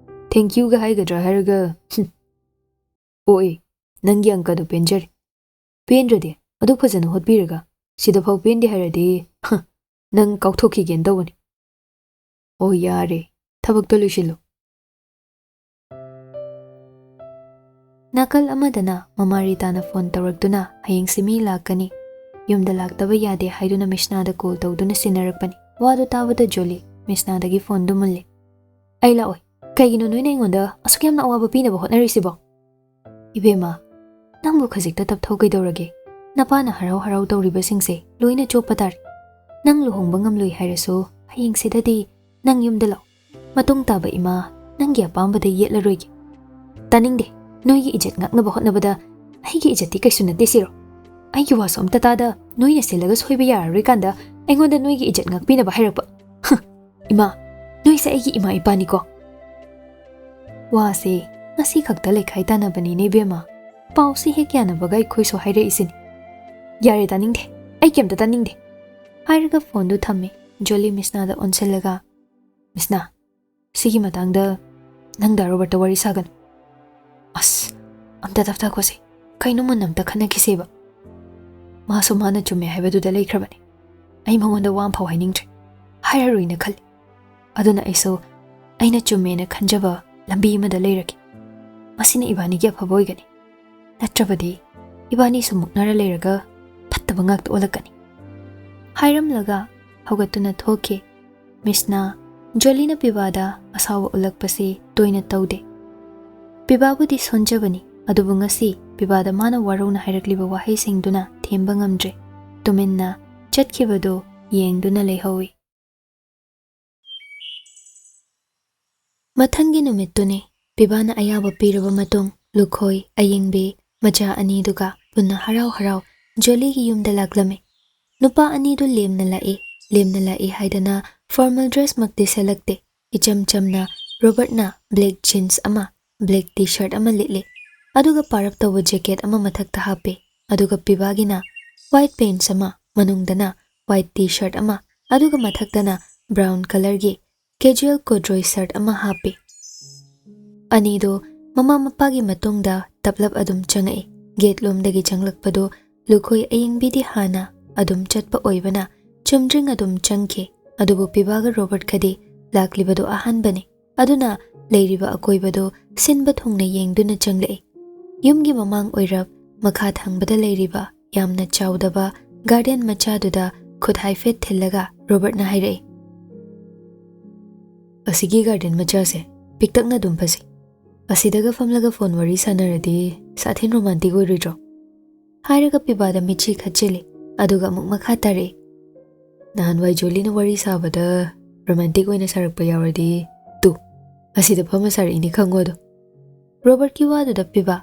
ꯊꯦꯡꯀ꯭ꯌꯨꯒ ꯍꯥꯏꯒꯗ꯭ꯔꯥ ꯍꯥꯏꯔꯒ, ꯍꯨꯝ꯫ ꯑꯣ ꯑꯦ, ꯅꯪꯒꯤ ꯑꯪꯀꯗꯣ ꯄꯦꯟꯖꯔꯦ꯫ ꯄꯦꯟꯗ꯭ꯔꯗꯤ ꯑꯗꯨ ꯐꯖꯅ ꯍꯣꯠꯄꯤꯔꯒ ꯁꯤꯗꯐꯥꯎ ꯄꯦꯟꯗꯦ ꯍꯥꯏꯔꯗꯤ, ꯍ, ꯅꯪ ꯀꯥꯎꯊꯣꯛꯈꯤꯒꯦꯅ ꯇꯧꯕꯅꯤ꯫ ꯑꯣ ꯌꯥꯔꯦ, ꯊꯕꯛꯇꯣ ꯂꯣꯏꯁꯤꯜꯂꯨ꯫ ꯅꯥꯀꯜ ꯑꯃꯗꯅ ꯃꯃꯥ ꯔꯤꯇꯥꯅ ꯐꯣꯟ ꯇꯧꯔꯛꯇꯨꯅ ꯍꯌꯦꯡꯁꯤ ꯃꯤ ꯂꯥꯛꯀꯅꯤ, ꯌꯨꯝꯗ ꯂꯥꯛꯇꯕ ꯌꯥꯗꯦ ꯍꯥꯏꯗꯨꯅ ꯃꯤꯁꯅꯥꯗ ꯀꯣꯜ ꯇꯧꯗꯨꯅ ꯁꯤꯟꯅꯔꯛꯄꯅꯤ꯫ ꯋꯥꯗꯨ ꯇꯥꯕꯗ ꯖꯣꯂꯤ ꯃꯤꯁꯅꯥꯗꯒꯤ ꯐꯣꯟꯗꯨ ꯃꯨꯜꯂꯤ꯫ "ꯑꯩ ꯂꯥꯛꯑꯣꯏ꯫ ꯀꯩꯒꯤꯅꯣ ꯅꯣꯏꯅ ꯑꯩꯉꯣꯟꯗ ꯑꯁꯨꯛ ꯌꯥꯝꯅ ꯑꯋꯥꯕ ꯄꯤꯅꯕ ꯍꯣꯠꯅꯔꯤꯁꯤꯕꯣ?" "ꯏꯕꯦꯝꯃ, ꯅꯪꯕꯨ ꯈꯖꯤꯛꯇ ꯇꯞꯊꯧ ꯀꯩꯗꯧꯔꯒꯦ? ꯅꯄꯥꯅ ꯍꯔꯥꯎ ꯍꯔꯥꯎ ꯇꯧꯔꯤꯕꯁꯤꯡꯁꯦ ꯂꯣꯏꯅ ꯆꯣꯞꯄ ꯇꯥꯔꯦ꯫ ꯅꯪ ꯂꯨꯍꯣꯡꯕ ꯉꯝꯂꯣꯏ ꯍꯥꯏꯔꯁꯨ ꯍꯌꯦꯡꯁꯤꯗꯗꯤ ꯅꯪ ꯌꯨꯝꯗ ꯂꯥꯛꯑꯣ꯫ ꯃꯇꯨꯡ ꯇꯥꯕ ꯏꯃꯥ ꯅꯪꯒꯤ ꯑꯄꯥꯝꯕꯗ ꯌꯦꯠꯂꯔꯣꯏꯒꯦ꯫" "ꯇꯥꯅꯤꯡꯗꯦ꯫ ꯅꯣꯏꯒꯤ ꯏꯖꯠ ꯉꯥꯛꯅꯕ ꯍꯣꯠꯅꯕꯗ ꯑꯩꯒꯤ ꯏꯖꯠꯇꯤ ꯀꯩꯁꯨ ꯅꯠꯇꯦ ꯁꯤꯔꯣ? ꯑꯩꯒꯤ ꯋꯥꯁꯨ ꯑꯝꯇ ꯇꯥꯗ ꯅꯣꯏꯅ ꯁꯤꯜꯂꯒ ꯁꯣꯏꯕ ꯌꯥꯔꯔꯣꯏ ꯀꯥꯟꯗ ꯑꯩꯉꯣꯟꯗ ꯅꯣꯏꯒꯤ ꯏꯖꯠ ꯉꯥꯛꯄꯤꯅꯕ ꯍꯥꯏꯔꯛꯄ꯫ ꯍ, ꯏꯃꯥ, ꯅꯣꯏꯁꯦ ꯑꯩꯒꯤ ꯏꯃꯥ ꯏꯄꯥꯅꯤꯀꯣ꯫" ꯋꯥꯁꯦ ꯉꯁꯤ ꯈꯛꯇ ꯂꯩꯈꯥꯏ ꯇꯥꯅꯕꯅꯤꯅꯦ ꯏꯕꯦꯝꯃ꯫ ꯄꯥꯎꯁꯤ ꯍꯦꯛ ꯌꯥꯅꯕꯒ ꯑꯩꯈꯣꯏꯁꯨ ꯍꯥꯏꯔꯛꯏꯁꯤꯅꯤ꯫ "ꯌꯥꯔꯦ, ꯇꯥꯅꯤꯡꯗꯦ꯫ ꯑꯩ ꯀꯩꯝꯇ ꯇꯥꯅꯤꯡꯗꯦ꯫" ꯍꯥꯏꯔꯒ ꯐꯣꯟꯗꯨ ꯊꯝꯃꯦ꯫ ꯖꯣꯂꯤ ꯃꯤꯁꯅꯥꯗ ꯑꯣꯟꯁꯤꯜꯂꯒ, "ꯃꯤꯁꯅꯥ, ꯁꯤꯒꯤ ꯃꯇꯥꯡꯗ ꯅꯪ ꯗꯥ ꯔꯣꯕꯔꯠꯇ ꯋꯥꯔꯤ ꯁꯥꯒꯅꯨ꯫" ꯑꯁ, ꯑꯝꯇ ꯇꯞꯊꯈꯣꯁꯦ꯫ ꯀꯩꯅꯣ ꯃꯨꯟꯅ ꯑꯝꯇ ꯈꯟꯅꯈꯤꯁꯦꯕ꯫ ꯃꯥꯁꯨ ꯃꯥꯅ ꯆꯨꯝꯃꯦ ꯍꯥꯏꯕꯗꯨꯗ ꯂꯩꯈ꯭ꯔꯕꯅꯤ꯫ ꯑꯩ ꯃꯉꯣꯟꯗ ꯋꯥ ꯑꯃꯐꯥꯎ ꯍꯥꯏꯅꯤꯡꯗ꯭ꯔꯦ꯫ ꯍꯥꯏꯔꯔꯣꯏꯅ ꯈꯜꯂꯤ꯫ ꯑꯗꯨꯅ ꯑꯩꯁꯨ ꯑꯩꯅ ꯆꯨꯝꯃꯦꯅ ꯈꯟꯖꯕ ꯂꯝꯕꯤ ꯑꯃꯗ ꯂꯩꯔꯒꯦ꯫ ꯃꯁꯤꯅ ꯏꯕꯥꯅꯤꯒꯤ ꯑꯐꯕ ꯑꯣꯏꯒꯅꯤ꯫ ꯅꯠꯇ꯭ꯔꯕꯗꯤ ꯏꯕꯥꯅꯤꯁꯨ ꯃꯨꯛꯅꯔ ꯂꯩꯔꯒ ꯐꯠꯇꯕ ꯉꯥꯛꯇ ꯑꯣꯜꯂꯛꯀꯅꯤ꯫ ꯍꯥꯏꯔꯝꯂꯒ ꯍꯧꯒꯠꯇꯨꯅ ꯊꯣꯛꯈꯤ꯫ ꯃꯤꯁꯅꯥ, ꯖꯣꯂꯤꯅ ꯄꯤꯕꯥꯗ ꯑꯁꯥꯎꯕ ꯎꯠꯂꯛꯄꯁꯤ ꯇꯣꯏꯅ ꯇꯧꯗꯦ꯫ ꯄꯤꯕꯥꯕꯨꯗꯤ ꯁꯣꯟꯖꯕꯅꯤ, ꯑꯗꯨꯕꯨ ꯉꯁꯤ ꯄꯤꯕꯥꯗ ꯃꯥꯅ ꯋꯥꯔꯧꯅ ꯍꯥꯏꯔꯛꯂꯤꯕ ꯋꯥꯍꯩꯁꯤꯡꯗꯨꯅ ꯊꯦꯝꯕ ꯉꯝꯗ꯭ꯔꯦ꯫ ꯇꯨꯃꯤꯟꯅ ꯆꯠꯈꯤꯕꯗꯨ ꯌꯦꯡꯗꯨꯅ ꯂꯩꯍꯧꯏ꯫ ꯃꯊꯪꯒꯤ ꯅꯨꯃꯤꯠꯇꯨꯅꯤ ꯄꯤꯕꯥꯅ ꯑꯌꯥꯕ ꯄꯤꯔꯕ ꯃꯇꯨꯡ ꯂꯨꯈꯣꯏ, ꯑꯌꯤꯡꯕꯤ, ꯃꯆꯥ ꯑꯅꯤꯗꯨꯒ ꯄꯨꯟꯅ ꯍꯔꯥꯎ ꯍꯔꯥꯎ ꯖꯣꯂꯤꯒꯤ ꯌꯨꯝꯗ ꯂꯥꯛꯂꯝꯃꯤ꯫ ꯅꯨꯄꯥ ꯑꯅꯤꯗꯨ ꯂꯦꯝꯅ ꯂꯥꯛꯏ, ꯂꯦꯝꯅ ꯂꯥꯛꯏ ꯍꯥꯏꯗꯅ formal dress ꯃꯛꯇꯤ ꯁꯦꯠꯂꯛꯇꯦ꯫ ꯏꯆꯝ ꯆꯝꯅ ꯔꯣꯕꯔꯠꯅ black jeans ꯑꯃ, black T-shirt ꯑꯃ ꯂꯤꯠꯂꯤ, ꯑꯗꯨꯒ ꯄꯥꯔꯞ ꯇꯧꯕ jacket ꯑꯃ ꯃꯊꯛꯇ ꯍꯥꯞꯄꯤ, ꯑꯗꯨꯒ ꯄꯤꯕꯥꯒꯤꯅ white pants ꯑꯃ, ꯃꯅꯨꯡꯗꯅ white T-shirt ꯑꯃ, ꯑꯗꯨꯒ ꯃꯊꯛꯇꯅ brown colourꯒꯤ casual corduroy shirt ꯑꯃ ꯍꯥꯞꯄꯤ꯫ ꯑꯅꯤꯗꯨ ꯃꯃꯥ ꯃꯄꯥꯒꯤ ꯃꯇꯨꯡꯗ ꯇꯞꯂꯞ ꯑꯗꯨꯝ ꯆꯪꯉꯛꯏ꯫ Gate ꯂꯣꯝꯗꯒꯤ ꯆꯪꯂꯛꯄꯗꯨ ꯂꯨꯈꯣꯏ ꯑꯌꯤꯡꯕꯤꯗꯤ ꯍꯥꯟꯅ ꯑꯗꯨꯝ ꯆꯠꯄ ꯑꯣꯏꯕꯅ ꯆꯨꯝꯗ꯭ꯔꯤꯡ ꯑꯗꯨꯝ ꯆꯪꯈꯤ, ꯑꯗꯨꯕꯨ ꯄꯤꯕꯥꯒ ꯔꯣꯕꯔꯠꯀꯗꯤ ꯂꯥꯛꯂꯤꯕꯗꯨ ꯑꯍꯥꯟꯕꯅꯤ꯫ ꯑꯗꯨꯅ ꯂꯩꯔꯤꯕ ꯑꯀꯣꯏꯕꯗꯨ ꯁꯤꯟꯕ ꯊꯨꯡꯅ ꯌꯦꯡꯗꯨꯅ ꯆꯪꯂꯛꯏ꯫ ꯌꯨꯝꯒꯤ ꯃꯃꯥꯡ ꯑꯣꯏꯔꯞ ꯃꯈꯥ ꯊꯪꯕꯗ ꯂꯩꯔꯤꯕ ꯌꯥꯝꯅ ꯆꯥꯎꯗꯕ garden ꯃꯆꯥꯗꯨꯗ ꯈꯨꯠ ꯍꯥꯏꯐꯦꯠ ꯊꯤꯜꯂꯒ ꯔꯣꯕꯔꯠꯅ ꯍꯥꯏꯔꯛꯏ, "ꯑꯁꯤꯒꯤ garden ꯃꯆꯥꯁꯦ ꯄꯤꯛꯇꯛꯅ ꯑꯗꯨꯝ ꯐꯖꯩ꯫ ꯑꯁꯤꯗꯒ ꯐꯝꯂꯒ phone ꯋꯥꯔꯤ ꯁꯥꯟꯅꯔꯗꯤ ꯁꯥꯊꯤꯟ romantic ꯑꯣꯏꯔꯣꯏꯗ꯭ꯔꯣ?" ꯍꯥꯏꯔꯒ ꯄꯤꯕꯥꯗ ꯃꯤꯠꯆꯤ ꯈꯠꯆꯤꯜꯂꯤ, ꯑꯗꯨꯒ ꯑꯃꯨꯛ ꯃꯈꯥ ꯇꯥꯔꯛꯏ, "ꯅꯍꯥꯟꯋꯥꯏ ꯖꯣꯂꯤꯅ ꯋꯥꯔꯤ ꯁꯥꯕꯗ romantic ꯑꯣꯏꯅ ꯁꯥꯔꯛꯄ ꯌꯥꯎꯔꯗꯤ ꯇꯨ, ꯑꯁꯤꯗ ꯐꯝꯃ ꯁꯥꯔꯛꯏꯅꯤ ꯈꯪꯉꯣ ꯑꯗꯣ꯫" ꯔꯣꯕꯔꯠꯀꯤ ꯋꯥꯗꯨꯗ ꯄꯤꯕꯥ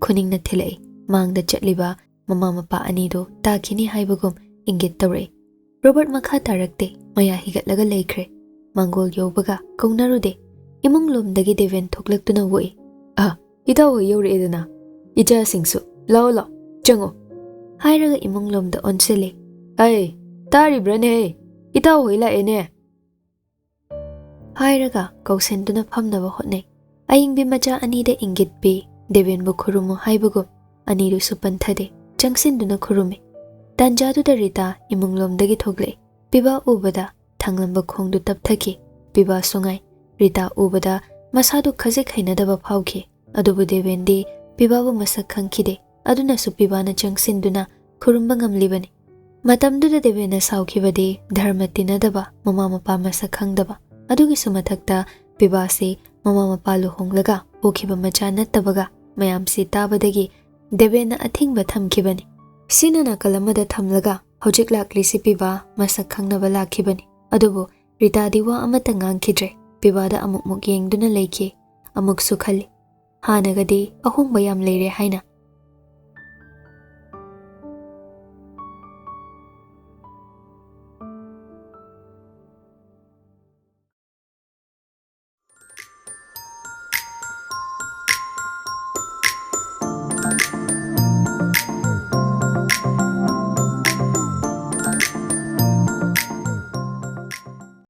ꯈꯨꯅꯤꯡꯅ ꯊꯤꯜꯂꯛꯏ꯫ ꯃꯥꯡꯗ ꯆꯠꯂꯤꯕ ꯃꯃꯥ ꯃꯄꯥ ꯑꯅꯤꯗꯨ ꯇꯥꯈꯤꯅꯤ ꯍꯥꯏꯕꯒꯨꯝ ꯏꯪꯒꯤꯠ ꯇꯧꯔꯛꯏ꯫ ꯔꯣꯕꯔꯠ ꯃꯈꯥ ꯇꯥꯔꯛꯇꯦ, ꯃꯌꯥ ꯍꯤꯒꯠꯂꯒ ꯂꯩꯈ꯭ꯔꯦ꯫ ꯃꯥꯡꯒꯣꯜ ꯌꯧꯕꯒ ꯀꯧꯅꯔꯨꯗꯦ꯫ ꯏꯃꯨꯡ ꯂꯣꯝꯗꯒꯤ ꯗꯦꯕꯦꯟ ꯊꯣꯛꯂꯛꯇꯨꯅ ꯑꯣꯛꯏ, "ꯑ, ꯏꯇꯥꯎ ꯍꯣꯏ ꯌꯧꯔꯛꯑꯦꯗꯅ꯫ ꯏꯆꯥꯁꯤꯡꯁꯨ, ꯂꯥꯛꯑꯣ ꯂꯥꯛꯑꯣ, ꯆꯪꯉꯣ꯫" ꯍꯥꯏꯔꯒ ꯏꯃꯨꯡ ꯂꯣꯝꯗ ꯑꯣꯟꯁꯤꯜꯂꯤ꯫ "ꯑꯩ, ꯇꯥꯔꯤꯕ꯭ꯔꯥꯅꯦ? ꯏꯇꯥꯎ ꯍꯣꯏ ꯂꯥꯛꯑꯦꯅꯦ꯫" ꯍꯥꯏꯔꯒ ꯀꯧꯁꯤꯟꯗꯨꯅ ꯐꯝꯅꯕ ꯍꯣꯠꯅꯩ꯫ ꯑꯌꯤꯡꯕꯤ ꯃꯆꯥ ꯑꯅꯤꯗ ꯏꯪꯒꯤꯠ ꯄꯤ, ꯗꯦꯕꯦꯟꯕꯨ ꯈꯨꯔꯨꯝꯃꯨ ꯍꯥꯏꯕꯒꯨꯝ ꯑꯅꯤꯗꯨꯁꯨ ꯄꯟꯊꯗꯦ, ꯆꯪꯁꯤꯟꯗꯨꯅ ꯈꯨꯔꯨꯝꯃꯤ꯫ ꯇꯥꯟꯖꯥꯗꯨꯗ ꯔꯤꯇꯥ ꯏꯃꯨꯡꯂꯣꯝꯗꯒꯤ ꯊꯣꯛꯂꯛꯏ꯫ ꯄꯤꯕꯥ ꯎꯕꯗ ꯊꯥꯡꯂꯝꯕ ꯈꯣꯡꯗꯨ ꯇꯞꯊꯈꯤ꯫ ꯄꯤꯕꯥꯁꯨ ꯉꯥꯏ꯫ ꯔꯤꯇꯥ ꯎꯕꯗ ꯃꯁꯥꯗꯨ ꯈꯖꯤꯛ ꯍꯩꯅꯗꯕ ꯐꯥꯎꯈꯤ꯫ ꯑꯗꯨꯕꯨ ꯗꯦꯕꯦꯟꯗꯤ ꯄꯤꯕꯥꯕꯨ ꯃꯁꯛ ꯈꯪꯈꯤꯗꯦ꯫ ꯑꯗꯨꯅꯁꯨ ꯄꯤꯕꯥꯅ ꯆꯪꯁꯤꯟꯗꯨꯅ ꯈꯨꯔꯨꯝꯕ ꯉꯝꯂꯤꯕꯅꯤ꯫ ꯃꯇꯝꯗꯨꯗ ꯗꯦꯕꯦꯟꯅ ꯁꯥꯎꯈꯤꯕꯗꯤ ꯙꯔꯃ ꯇꯤꯟꯅꯗꯕ, ꯃꯃꯥ ꯃꯄꯥ ꯃꯁꯛ ꯈꯪꯗꯕ, ꯑꯗꯨꯒꯤꯁꯨ ꯃꯊꯛꯇ ꯄꯤꯕꯥꯁꯤ ꯃꯃꯥ ꯃꯄꯥ ꯂꯨꯍꯣꯡꯂꯒ ꯄꯣꯛꯈꯤꯕ ꯃꯆꯥ ꯅꯠꯇꯕꯒ ꯃꯌꯥꯝꯁꯤ ꯇꯥꯕꯗꯒꯤ ꯗꯦꯕꯦꯟꯅ ꯑꯊꯤꯡꯕ ꯊꯝꯈꯤꯕꯅꯤ꯫ ꯁꯤꯅ ꯅꯥꯀꯜ ꯑꯃꯗ ꯊꯝꯂꯒ ꯍꯧꯖꯤꯛ ꯂꯥꯛꯂꯤꯁꯤ ꯄꯤꯕꯥ ꯃꯁꯛ ꯈꯪꯅꯕ ꯂꯥꯛꯈꯤꯕꯅꯤ꯫ ꯑꯗꯨꯕꯨ ꯔꯤꯇꯥꯗꯤ ꯋꯥ ꯑꯃꯠꯇ ꯉꯥꯡꯈꯤꯗ꯭ꯔꯦ꯫ ꯄꯤꯕꯥꯗ ꯑꯃꯨꯛꯃꯨꯛ ꯌꯦꯡꯗꯨꯅ ꯂꯩꯈꯤ꯫ ꯑꯃꯨꯛꯁꯨ ꯈꯜꯂꯤ, ꯍꯥꯟꯅꯒꯗꯤ ꯑꯍꯣꯡꯕ ꯌꯥꯝ ꯂꯩꯔꯦ ꯍꯥꯏꯅ